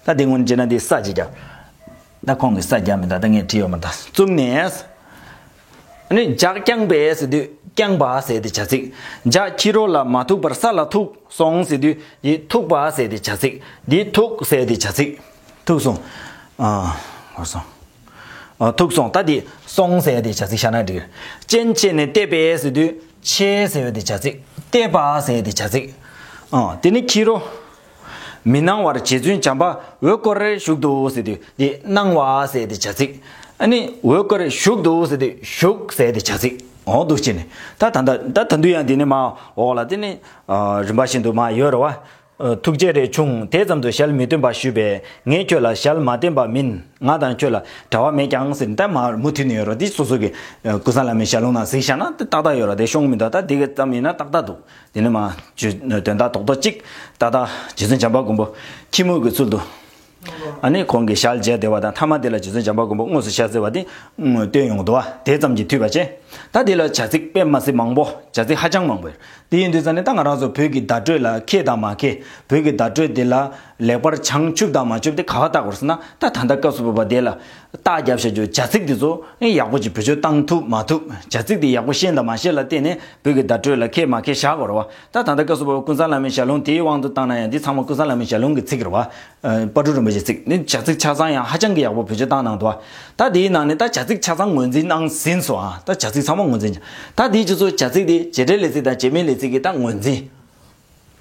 ད་འདི་སྔོན་བྱས་ན་འདི་ས་ཅིག་རྒྱབ། ད་ཁོང་གིས་ས་རྒྱབ་མི་འདུག་ད་ངས་བྲིས་ཡོད་མ་ད་བཙུམ་ནས། ཨ་ནི་ལྗགས་བརྐྱངས་པས་ཟེར་དུས་བརྐྱངས་པ་ཟེར་དེ་བྱ་ཚིག་ལྗགས་ཁྱི་རོ་ལ་མ་ཐུག་པར་ས་ལ་ཐུག་སོང་ཟེར་དུས་འདི་ཐུག་པ་ཟེར་དེ་བྱ་ཚིག་འདི་ཐུག་ཟེར་དེ་བྱ་ཚིག་ཐུག་སོང་། ཨ། གོ་སོང་། ཨ། ཐུག་སོང་ད་དེ་སོང་ཟེར་དེ་བྱ་ཚིག་བཞག་ན་འགྲིག་སྤྱན་ཕྱེ་ནས་བལྟས་པས་ཟེར་དུས་ཕྱེ་ཟེར་དེ་བྱ་ཚིག་བལྟས་པ་ཟེར་དེ་བྱ་ཚིག་ཨ། དེ་ནི་ཁྱི་རོ། མི་སྣང་བར་རྗེ་བཙུན་བྱམས་པ་འོད་སྐོར་བཞུགས་འདུག་ཟེར་དུས་དེ་སྣང་བ་ཟེར་དེ་བྱ་ཚིག་ཨ་ནི་འོད་སྐོར་བཞུགས་འདུག་ཟེར་དུས་བཞུགས་ཟེར་དེ་བྱ་ཚིག་འོ་འདུག་ཅེ་ནི། ད་ད་ད་ད་ད་དུང་ཡང་དེ་ནི་མ་འོག་ལ་དེ་ནི། ཨ། རིམ་པ་བཞིན་དུ་མ་ཡོད་རེད་བ། ཨ། ཐུགས་རྗེ་རེ་ཆུང་དེ་ཙམ་དུ་ཞལ་མི་སྟོན་པར་ཞུས་པས། ངས་ཁྱོད་ལ་ཞལ་མ་བསྟན་པ་མིན། ང་དང་ཁྱོད་ལ་འབྲལ་བ་མེད་ཀྱང་ཟེར་ད་མར་མུ་མཐུད་ནས་ཡོད་རེད། འདི་སོ་སོ་གི་ཀུན་བཟང་བླ་མའི་ཞལ་ལུང་ནང་གཟིགས་བཞག་ན་ཏག་ཏག་ཡོད་རེད། དེ་ཤོང་མི་འདུག་ད་འདི་གི་ཙམ་ཡིན་ན་ཏག་ཏག་འདུག་དེ་ནས་མ་དོན་དག་རྡོག་རྡོག་གཅིག་ཏག་ཏག་རྗེ་བཙུན་བྱམས་པ་མགོན་པོ་ཁྱི་མོ་གི་ཚུལ་དུ། ཨ་ནི་ཁོང་གི་ཞལ་མཇལ་བདེ་བ་དང་ཐ་མ་དེ་ལ་རྗེ་བཙུན་བྱམས་པ་མགོན་པོ་དངོས་སུ་ཞལ་གཟིགས་པ་དེ་སྟོན་ཡོང་འདུག་བ། དེ་ཙམ་གྱིས་འཐུས་པ་བྱས། ད་དེ་ལ་བྱ་ཚིག་དཔེ་མ་སྲིད་མང་པོ་བྱ་ཚིག་ཧ་ཅང་མང་པོ་ཡོད། དེ་ཡིན་དུས་ཙང་ནས་ད་ང་རང་ཚོ་བོད་ཀྱི་བརྡ་སྤྲོད་ལ་མཁས་དང་མ་མཁས། བོད་ཀྱི་བརྡ་སྤྲོད་དེ་ལ་ལེགས་པར་བྱང་ཆུབ་དང་མ་ཆུབ་དེ་ག་བ་བལྟ་དགོས་ཟེར་ན། ད་ད་ལྟ་སྐབས་སུ་བབ་པ་དེ་ལ་རྟགས་རྒྱབ་བྱ་རྒྱུ་བྱ་ཚིག་དེ་ཚོ་ཡག་པོ་ཅིག་བེད་སྤྱོད་བཏང་ཐུབ་མ་ཐུབ། བྱ་ཚིག་དེ་ཡག་པོ་ཤེས་དང་མ་ཤེས་ལ་བལྟས་ནས་བོད་ཀྱི་བརྡ་སྤྲོད་ལ་མཁས་མ་མཁས་བཞག་དགོས་རེད་བ། ད་ད་ལྟ་སྐབས་སུ་བབ་པ་ཀུན་བཟང་བླ་མའི་ཞལ་ལུང་དེའི་དབང་དུ་བཏང་ན་ཡང་འདི་ཚང་མ་ཀུན་བཟང་བླ་མའི་ཞལ་ལུང་གི་ཚིག་རེད་བ། ཨ། དཔལ་སྤྲུལ་རིན་པོ་ཆེའི་ཚིག་ནི་བྱ་ཚིག་ཆ་ཚང་ཡང་ཧ་ཅང་གི་ཡག་པོ་བེད་སྤྱོད་བཏང་གནང་འདུག་ད་དེའི་ནང་ནས་ད་བྱ་ཚིག་ཆ་ཚང་ངོས་འཛིན་གནང་ཟིན་སོང་ཨ། ད་བྱ་ཚིག་ཚང་མ་ངོས་འཛིན། ད་དེའི་རྗེས་སུ་བྱ་ཚིག་དེ་བྱེད་འབྲེལ་ལས་ཚིག་དང་བྱེད་མེད་ལས་ཚིག་གི་ད་ངོས་འཛིན།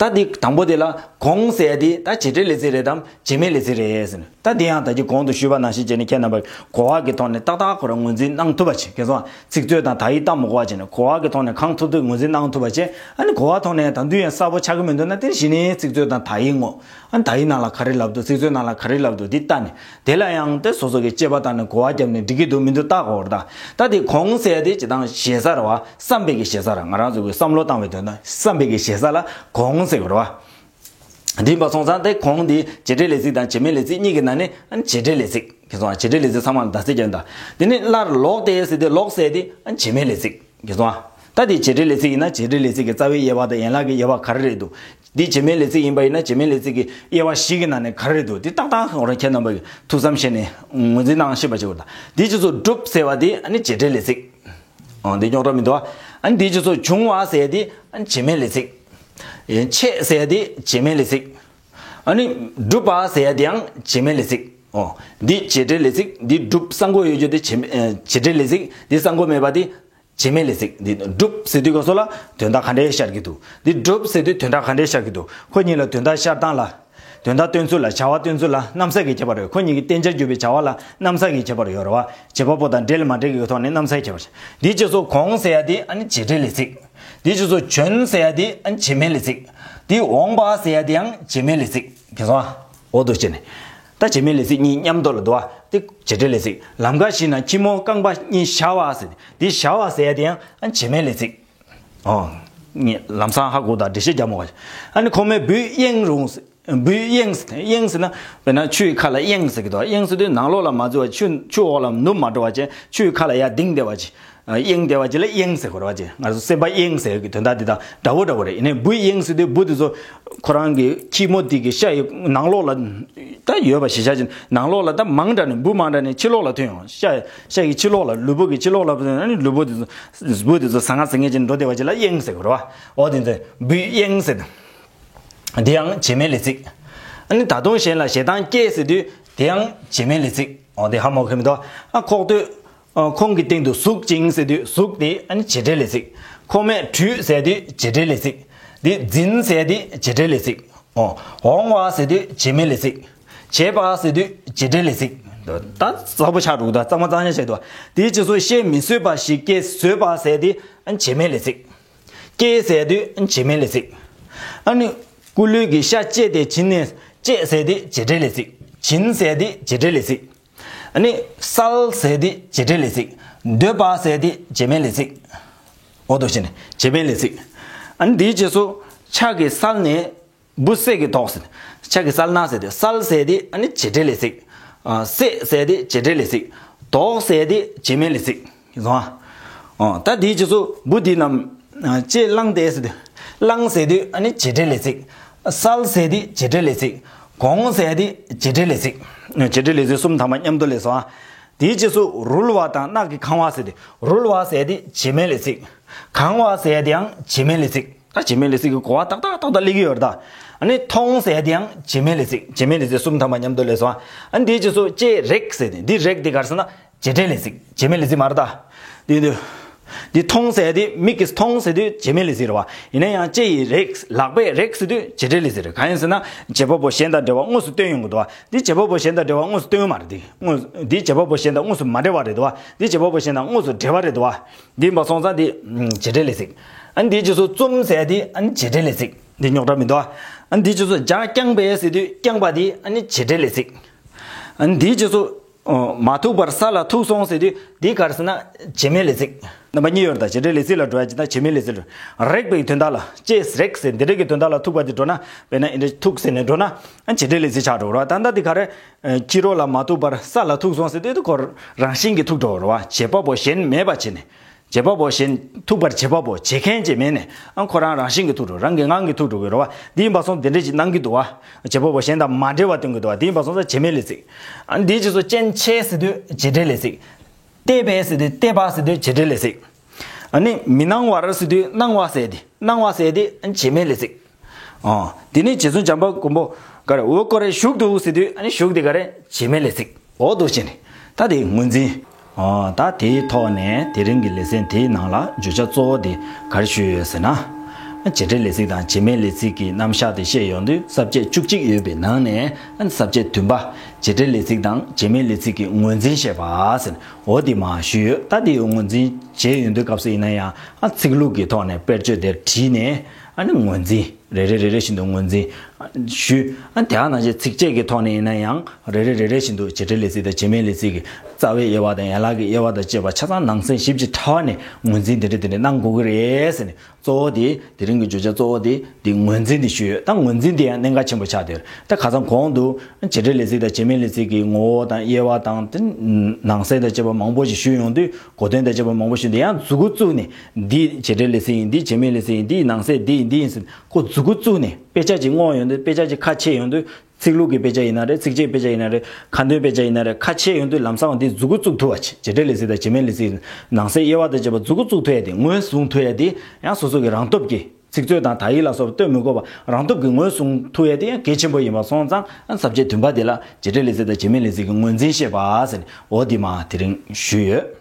ད་དེ་དང་པོ་དེ་ལ་གོང་ཟེར་ཡ་དེ་ད་བྱེད་འབྲེལ་ལས་ཚིག་རེད་དམ་བྱེད་མེད་ལས་ཚིག་རེད་ཟེར་ནས། ད་དེ་ཡང་ད་ཅི་གོང་དུ་ཞུས་པ་ནང་བཞིན་བྱས་ནས་ཁྱེད་རྣམ་པ་གོ་བ་གི་ཐོག་ནས་ཏག་ཏག་ཁོ་རང་ངོས་འཛིན་གནང་ཐུབ་པ་བྱེད། ཁྱེད་ཚོ་ཚིག་མཛོད་དང་དག་ཡིག་ལྟ་མི་དགོས་པ་བྱས་ནས་གོ་བ་གི་ཐོག་ནས་གང་ཐུབ་ཐུབ་ངོས་འཛིན་གནང་ཐུབ་པ་བྱས། ཨ་ནི་གོ་བ་ཐོག་ནས་ད་དུང་ཡང་གསལ་པོ་ཆགས་ཀྱི་མི་འདུག་ན་དེ་གཞི་ནས་ཚིག་མཛོད་དང་དག་ཡིག་ངོ་། ཨ་ནི་དག་ཡིག་ནང་ལ་ག་རེ་ལབ་འདུག་ཚིག་མཛོད་ནང་ལ་ག་རེ་ལབ་འདུག་འདི་ལྟ་ནས་དེ་ལ་ཡང་དེ་སོ་སོ་གི་དཔྱད་པ་བཏང་ནས་གོ་བ་བརྒྱབ་ནས་འགྲིག་གི་འདུག་མི་འདུག་ལྟ་དགོས་རེད་ད། ད་དེ་གོང་ཟེར་ཡ་དེ་ཇི་ལྟར་ཞེ་ས་རེད་བ། བསམ་པའི་གི་ཞེ་ས་རེད། ང་རང་ཚོ་གི་བསམ་བློ་བཏང་བའི་དོན་དུ་བསམ་པའི་གི་ཞེ་ས་ལ་གོང་ཟེར་དགོས་རེད་བ། འདི་ཡིན་པ་སོང་ཙང་དེ་གོང་འདི་བྱེད་འབྲེལ་ལས་ཚིག་དང་བྱེད་མེད་ལས་ཚིག་གཉིས་ཀྱི་ནང་ནས་ཨ་ནི་བྱེད་འབྲེལ་ལས་ཚིག་གི་སོང་བྱེད་འབྲེལ་ལས་ཚིག་ཚང་མ་ལ་ཟླ་ཚེས་རྒྱབ་ད། དེ་ནས་སླར་ལོག་སྟེ་ཟེར་དེ་ལོག་ཟེར་དེ་ཨ་ནི་བྱེད་མེད་ལས་ཚིག་གི་སོང་ད་དེ་བྱེད་འབྲེལ་ལས་ཚིག་ཡིན་ན་བྱེད་འབྲེལ་ལས་ཚིག་གི་རྩ་བའི་དབྱེ་བ་དང་ཡན་ལག་གི་དབྱེ་བ་ག་རེ་རེད་འདུག་འདི་བྱེད་མེད་ལས་ཚིག་ཡིན་པ་ཡིན་ན་བྱེད་མེད་ལས་ཚིག་གི་དབྱེ་བ་བཞི་གི་ནང་ནས་ག་རེ་རེད་འདུག་འདི་ཏག་ཏག་ཁོ་རང་ཁྱེད་རྣམ་པ་གི་ཐུགས་བསམ་བཞེས་ནས་ངོས་འཛིན་གནང་ཤེས་པ་བྱེད་དགོས་ད། འདི་ཅི་ཚོ་སྒྲུབ་ཟེར་བ་དེ་ཨ་ནི་བྱེད་འབྲེལ་ལས་ཚིག་ཨོ་འདི་རྙོག་དྲ་མི་འདུག་ཨ་ནི་འདི་ཅི་ཚོ་བྱུང་བ་ཟེར་དེ་ཨ་ནི་བྱེད་མེད་ལས་ཚིག་ཡིན། ཆད་ཟེར་དེ་བྱེད་མེད་ལས་ཚིག་ཨ་ནི་སྒྲུབ་པ་ཟེར་དེའང་བྱེད་མེད་ལས་ཚིག་ཨོ་འདི་བྱེད་འབྲེལ་ལས་ཚིག་འདི་སྒྲུབ་གསང་སྒོ་ཡོད་རྒྱུ་དེ་བྱེད་མེད་ཨ་བྱེད་འབྲེལ་ལས་ཚིག་འདི་གསང་སྒོ་མེད་པ་དེ་བྱེད་མེད་ལས་ཚིག་འདི་སྒྲུབ་ཟེར་དུས་སྐབས་སུ་ལ་དོན་དག་ག་འདྲའི་ཤར་གྱི་འདུག་འདི་སྒྲུབ་ཟེར་དུས་དོན་དག་ག་འདྲའི་ཤར་གྱི་འདུག་ཁོ་གཉིས་ལ་དོན་དག་ཤར་སྟངས་ལ། དོན་དག་སྟོན་ཚུལ་ལ་བྱ་བ་སྟོན་ཚུལ་ལ་རྣམ་གསལ་གྱི་ཁྱད་པར་ཡོད། ཁོ་གཉིས་ཀྱི་བསྟན་བྱར་གྱུར་པའི་བྱ་བ་ལ་རྣམ་གསལ་གྱི་ཁྱད་པར་ཡོད་རེད་བ། བྱེད་པ་པོ་དང་འབྲེལ་མ་འབྲེལ་གྱི་ཐོག་ནས་རྣམ་གསལ་ཁྱད་པར། འདི་ཅི་ཚོ་གོང་ཟེར་ཡ་དེ་ཨ་ནི་བྱེད་འབྲེལ་ལས་ཚིག་འདི་ཅི་ཚོ་བྱོན་ཟེར་ཡ་དེ་ཨ་ནི་བྱེད་མེད་ལས་ཚིག་འདི་འོངས་པ་ཟེར་ཡ་དེའང་བྱེད་མེད་ལས་ཚིག་གི་སོང་ཨ། འོ་དོ་བྱས་ནས། ད་བྱེད་མེད་ལས་ཚིག་གཉིས་མཉམ་དུ་ལ་འདུག་བ། དེ་བྱེད་འབྲེལ་ལས་ཚིག་ལམ་ཁ་ཞིག་ན་ཁྱི་མོ་རྐང་པ་གཉིས་ཞ་བ་ཟེར། འདི་ཞ་བ་ཟེར་ཡ་དེའང་ཨ་ནི་བྱེད་མེད་ལས་ཚིག་ཨོ། ངས་ལམ་སང་ཧ་གོ་དང་འགྲེལ་བཤད་རྒྱབ་མོ་ག་ཨ་ནི་ཁོ་མོས་འབུས་གཡེང་རུང་། འབུས་གཡེང་གཡེང་ཟེར་ན་དཔེར་ན་ཆུའི་ཁ་ལ་གཡེང་ཟེར་གི་འདུག་གཡེང་ཟེར་དུས་ནང་ལོགས་ལ་མ་འཛུལ་བ་ཆུ་ཆུ་འོག་ལ་ནུབ་མ་འགྲོ་བ་བྱས་ཆུའི་ཁ་ལ་ཡར་ལྡིང་བསྡད་པ་ཅིག་གཡེངས་བསྡད་པ་ཅིག་ལ་གཡེངས་ཟེར་དགོས་རེད་བ། ཅེ་ང་ཚོ་སེམས་པ་གཡེངས་ཟེར་གྱི་དོན་དག་འདི་དང་འདྲ་བོ་འདྲ་བོ་རེད། ཡིན་ནའི་འབུ་གཡེངས་ཟེར་དུས་འབུ་དེ་ཚོ་ཁོ་རང་གི་ཁྱི་མོ་དེ་གི་ཤ་ཡི་ནང་ལོགས་ལ་ད་ཡོད་པ་ཞིག་ཆགས་ཅིག་ནང་ལོགས་ལ་ད་མང་དྲགས་ནས་འབུ་མང་དྲགས་ནས་ཕྱི་ལོགས་ལ་ཐོན་ཡོང་། ཤ་ཤ་གི་ཕྱི་ལོགས་ལ་ལུས་པོ་གི་ཕྱི་ལོགས་ལ་ཐོན་ཡོང་། ཨ་ནི་ལུས་པོ་དེ་ཚོ་འབུ་དེ་ཚོ་ཟ་ང་ཟ་ངེས་ཅིག་འགྲོ་བསྡད་པ་ཅིག་ལ་གཡེངས་ཟེར་དགོས་རེད་བ། འོ་དེ་ཚོ་འབུ་གཡེངས་ཟེར་དུས། དེ་ཡང་བྱེད་མེད་ལས་ཚིག་ཨ་ནི་ད་དུང་གཞན་ལ་ཞེ་སྡང་སྐྱེས་ཟེར་དུས་དེ་ཡང་བྱེད་མེད་ལས་ཚིག་འོ་དེ་ཧ་མ་གོ་མི་འདུག་ཨ་ཁོག་སྟོད། ཨ་ཁོང་གི་སྟེང་དུ་ཟུག་ཅིང་ཟེར་དུས་ཟུག་དེ་ཨ་ནི་བྱེད་འབྲེལ་ལས་ཚིག་ཁོ་མས་བྲུས་ཟེར་དུས་བྱེད་འབྲེལ་ལས་ཚིག་འདི་འཛིན་ཟེར་དུས་བྱེད་འབྲེལ་ལས་ཚིག་འོ་འོང་བ་ཟེར་དུས་བྱེད་མེད་ལས་ཚིག་བྱེད་པ་ཟེར་དུས་བྱེད་འབྲེལ་ལས་ཚིག་ད་གསལ་པོ་ཆགས་འགྲོ་གི་འདུག་གཙང་མ་གཙང་རྐྱང་བྱས་འདུག་དེའི་རྗེས་སུ་བཤད་མི་བཟོད་པ་ཞིག་སྐྱེས་བཟོད་པ་ཟེར་དུས་ཨ་ནི་བྱེད་མེད་ལས་ཚིག་སྐྱེས་ཟེར་དུས་བྱེད་མེད་ལས་ཚིག་ཨ་ནི་སྐུ་ལུས་ཀྱི་ཤ་བཅད་དེ་བྱིན་ནས་བཅད་ཟེར་དུས་བྱེད་འབྲེལ་ལས་ཚིག་བྱིན་ཟེར་དུས་བྱེད་འབྲེལ་ལས་ཚིག་ཨ་ནི་བསལ་ཟེར་དུས་བྱེད་འབྲེལ་ལས་ཚིག་འདོད་པ་ཟེར་དུས་བྱེད་མེད་ལས་ཚིག་འོ་དོ་བྱེད་ནས་བྱེད་མེད་ལས་ཚིག་ཨ་ནི་དེའི་རྗེས་སུ་ཕྱག་གིས་བསལ་ནས་འབུ་སྲེག་གི་དོགས་ཟེར། ཕྱག་གིས་བསལ་ན་ཟེར་དུས་བསལ་ཟེར་དུས་ཨ་ནི་བྱེད་འབྲེལ་ལས་ཚིག་ཨ་སྲེག་ཟེར་དུས་བྱེད་འབྲེལ་ལས་ཚིག་དོགས་ཟེར་དུས་བྱེད་མེད་ལས་ཚིག་བཟང་ཨ། ད་དེའི་རྗེས་སུ་འབུ་འདི་རྣམས་ལྕེས་བླངས་ཏེ་ཟེར་དུས་བླངས་ཟེར་དུས་ཨ་ནི་བྱེད་འབྲེལ་ལས་ཚིག་བསལ་ཟེར་དུས་བྱེད་འབྲེལ་ལས་ཚིག་གོང་ཟེར་དུས་བྱེད་འབྲེལ་ལས་ཚིག་བྱེད་འབྲེལ་ལས་ཚིག་གསུམ་ཐམ་པ་མཉམ་དུ་ལས་སོ། དེའི་རྗེས་སུ་རུལ་བ་དང་རྣག་གིས་གང་བ་ཟེར་དུས་རུལ་བ་ཟེར་དུས་བྱེད་མེད་ལས་ཚིག་གང་བ་ཟེར་དུས་ཡང་བྱེད་མེད་ལས་ཚིག་ད་བྱེད་མེད་ལས་ཚིག་གི་གོ་བ་ཏག་ཏག་ཏག་ཏག་སླེབས་ཀྱི་ཡོད་རེད་ད། ཨ་ནི་མཐོང་ཟེར་དེ་ཡང་བྱེད་མེད་ལས་ཚིག་བྱེད་མེད་ལས་ཚིག་གསུམ་ཐམ་པ་མཉམ་དུ་སླེབས་སོང་། ཨ་ནི་དེའི་རྗེས་སུ་ལྕེས་རེག་ཟེར་དེ་འདི་རེག་དེ་ག་རེ་ཟེར་ན་བྱེད་འབྲེལ་ལས་ཚིག་བྱེད་མེད་ལས་ཚིག་མ་རེད་ད། འདི་འདི་འདི་མཐོང་ཟེར་དེ་མིག་གིས་མཐོང་ཟེར་དུས་བྱེད་མེད་ལས་ཚིག་རེད་བ། ཡིན་ན་ཡང་ལྕེ་ཡིས་རེག་ལག་པས་རེག་ཟེར་དུས་བྱེད་འབྲེལ་ལས་ཚིག་རེད། གང་ཡིན་ཟེར་ན་བྱེད་པ་པོ་གཞན་དང་འབྲེལ་བ་དངོས་སུ་སྟོན་ཡོང་གི་འདུག་བ། འདི་བྱེད་པ་པོ་གཞན་དང་འབྲེལ་བ་དངོས་སུ་སྟོན་ཡོང་མ་རེད་དེ། དངོས་འདི་བྱེད་པ་པོ་གཞན་དང་དངོས་སུ་མ་འབྲེལ་བ་རེད་འདུག་བ། འདི་བྱེད་པ་པོ་གཞན་དང་དངོས་སུ་འབྲེལ་བ་རེད་འདུག་བ། འདི་ཡིན་པ་སོང་ཙང་འདི་བྱེད་འབྲེལ་ལས་ཚིག་ཨ་ནི་འདིའི་རྗེས་སུ་བཙུམ་ཟེར་དེ་ཨ་ནི་བྱེད་འབྲེལ་ལས་ཚིག་འདི་རྙོག་དྲ་མི་འདུག་ཨ་ནི་འདིའི་རྗེས་སུ་ལྗགས་བརྐྱངས་པས་ཟེར་དུས་བརྐྱངས་པ་དེ་ཨ་ནི་བྱེད་འབྲེལ་ལས་ཚིག་ཨ་ནི་འདིའི་རྗེས་སུ་ཨོ་མ་ཐུག་པར་ས་ལ་ཐུག་སོང་ཟེར་དུས་འདི་ག་རེ་ཟེར་ན་བྱེད་མེད་ལས་ཚིག་རྣམ་པ་གཉིས་ཡོད་རེད་ད། བྱེད་འབྲེལ་ལས་ཚིག་ལ་འགྲོ་ཡ་ཅིག་དང་བྱེད་མེད་ལས་ཚིག་ལ། རེག་པའི་དོན་དག་ལ་ལྕེས་རེག་ཟེར་འདི་འདྲ་གི་དོན་དག་ལ་ཐུག་པ་དེ་འགྲོ་ན་དཔེར་ན་འདི་འདྲ་ཐུག་ཟེར་ནས་འགྲོ་ན་ཨ་ནི་བྱེད་འབྲེལ་ལས་ཚིག་ཆགས་འགྲོ་རེད་བ། ད་ལྟ་འདི་ག་རེ། ཨ་ཕྱི་རོལ་ལ་མ་ཐུག་པར་ས་ལ་ཐུག་སོང་ཟེར་དུས་དེ་ཁོ་རང་བཞིན་གྱིས་ཐུག་འགྲོ་བ་རེད་བ། བྱེད་པ་པོ་གཞན་མེད་པ་བྱས་ནས། བྱེད་པ་པོ་གཞན་ཐུག་པར་བྱེད་པ་པོ་བྱེད་མཁན་ཅིག་མེད་ནས་ཨ་ཁོ་རང་རང་བཞིན་གྱིས་ཐུག་འགྲོ་རང་གི་ངང་གིས་ཐུག་འགྲོ་གི་རེད་བ། འདི་ཡིན་པ་སོང་དེ་འདྲ་ཅིག་གནང་གི་འདུག་བ། བྱེད་པ་པོ་གཞན་དང་མ་འབྲེལ་བ་སྟོན་གི་འདུག་བ། འདི་ཡིན་པ་སོང་ཙང་བྱེད་མེད་ལས་ཚིག་ཨ་འདིའི་རྗེས་སུ་རྐྱེན་བྱས་ཟེར་དུས་བྱེད་འབྲེལ་ལས་ཚིག་བལྟས་པས་ཟེར་དུས་བལྟས་པ་ཟེར་དུས་བྱེད་འབྲེལ་ལས་ཚིག་ཨ་ནི་མི་སྣང་བར་ཟེར་དུས་སྣང་བ་ཟེར་དེ་སྣང་བ་ཟེར་དེ་ཨ་བྱེད་མེད་ལས་ཚིག་ཨོ། དེ་ནས་རྗེ་བཙུན་བྱམས་པ་མགོན་པོ་ག་རེ་འོད་ཀོ་རེ་བཞུགས་འདུག་ཟེར་དུས་ཨ་ནི་བཞུགས་དེ་ག་རེ་བྱེད་མེད་ལས་ཚིག་འོ་འདུག་བྱས་ནས་ད་དེ་ངོས་འཛིན། ཨོ་ད་དེའི་ཐོག་ནས་དེ་རིང་གི་ལེ་ཚན་དེའི་ནང་ལ་བརྗོད་བྱ་གཙོ་བོ་དེ་ག་རེ་ཞུས་ཡོད་ཟེར་ན། བྱེད་འབྲེལ་ལས་ཚིག་དང་བྱེད་མེད་ལས་ཚིག་གི་རྣམ་གཞག་དེ་བཤད་ཡོང་དུས་ས་བཅད་བཅུ་གཅིག་ཡོད་པའི་ནང་ནས་ས་བཅད་བདུན་པ་བྱེད་འབྲེལ་ལས་ཚིག་དང་བྱེད་མེད་ལས་ཚིག་གི་ངོས་འཛིན་བཤད་པ་ཟེར་ན། འོ་དེ་མར་ཞུས་ཡོད། ད་དེ་ངོས་འཛིན་བྱས་ཡོང་དུས་སྐབས་སུ་ཡིན་ན་ཡང་ཨ་ཚིག་ལྷུག་གི་ཐོག་ནས་དཔེར་བརྗོད་དེར་བྲིས་ནས་ཨ་ནི་ངོས་འཛིན་རེ་རེ་རེ་རེ་བཞིན་དུ་ངོས་འཛིན་ཞུས། ཨ་དེ་ནང་བཞིན་ཚིགས་བཅད་ཀྱི་ཐོག་ནས་ཡིན་ན་ཡང་རེ་རེ་རེ་རེ་བཞིན་དུ་བྱེད་འབྲེལ་ལས་ཚིག་དང་བྱེད་མེད་ལས་ཚིག་གི་རྩ་བའི་དབྱེ་བ་དང་ཡན་ལག་གི་དབྱེ་བ་དང་བཅས་པ་ཆ་ཚང་ནང་གསེས་ཞིབ་ཅིང་ཕྲ་བ་ནས་ངོས་འཛིན་དེ་འདྲ་དེ་འདྲ་གནང་དགོས་ཀྱི་རེད་ཟེར་ནས། གཙོ་བོ་དེ་དེ་རིང་གི་བརྗོད་བྱ་གཙོ་བོ་དེ་དེ་ངོས་འཛིན་དེ་ཞུས་ཡོད། ད་ངོས་འཛིན་དེ་ཡང་གནད་འགག་ཆེན་པོ་ཆགས་བསྡད་ཡོད། ད་ཁ་སང་གོང་དུ་བྱེད་འབྲེལ་ལས་ཚིག་དང་བྱེད་མེད་ལས་ཚིག་གི་ངོ་བོ་དང་དབྱེ་བ་དང་དེ་ནང་གསེས་དང་བཅས་པ་མང་པོ་ཞིག་ཞུས་ཡོང་དུས་གོ་དོན་དང་བཅས་པ་མང་པོ་ཞིག་འདི་ཡང་མཛུབ་གུ་བཙུགས་ནས་འདི་བྱེད་འབྲེལ་ལས་ཚིག་ཡིན། འདི་བྱེད་མེད་ལས་ཚིག་ཡིན། འདིའི་ནང་གསེས་འདི་ཡིན། འདི་ཡིན་ཟེར་ཁོ་མཛུབ་གུ་བཙུགས་ནས་དཔེ་ཆ་ཅིག་བསྔོགས་ཡོང་དུས་དཔེ་ཆ་ཅིག་ཁ་ཕྱེ་ཡོང་དུས། ཚིག་ལྷུག་གི་དཔེ་ཆ་ཡིན་ན་རེད། ཚིགས་བཅད་དཔེ་ཆ་ཡིན་ན་རེད། ཁ་འདོན་དཔེ་ཆ་ཡིན་ན་རེད། ཁ་ཕྱེ་ཡོང་དུས་ལམ་སང་འདི་མཛུབ་གུ་བཙུགས་ཐུབ་པ་བྱེད། བྱེད་འབྲེལ་ལས་ཚིག་དང་བྱེད་མེད་ལས་ཚིག་ནང་གསེས་དབྱེ་བ་དང་བཅས་པ་མཛུབ་གུ་བཙུགས་ཐུབ་ཡ་དེ་ངོས་བཟུང་ཐུབ་ཡ་དེ་ཡང་སོ་སོ་གི་རང་སྟོབས་ཀྱིས་ཚིག་མཛོད་དང་དག་ཡིག་ལ་སོགས་པ་སྟོན་མི་དགོས་པ་རང་སྟོབས་ཀྱིས་ངོས་བཟུང་ཐུབ་ཡ་དེ་ཡང་གལ་ཆེན་པོ་ཡིན་པ་སོང་ཙང་ས་བཅད་བདུན་པ་དེ་ལ་བྱེད་འབྲེལ་ལས་ཚིག་དང་བྱེད་མེད་ལས་ཚིག་གི་ངོས་འཛིན་བཤད་པ་ཟེར་ནས་འོ་དེ་མར་དེ་རིང་ཞུས་ཡོད།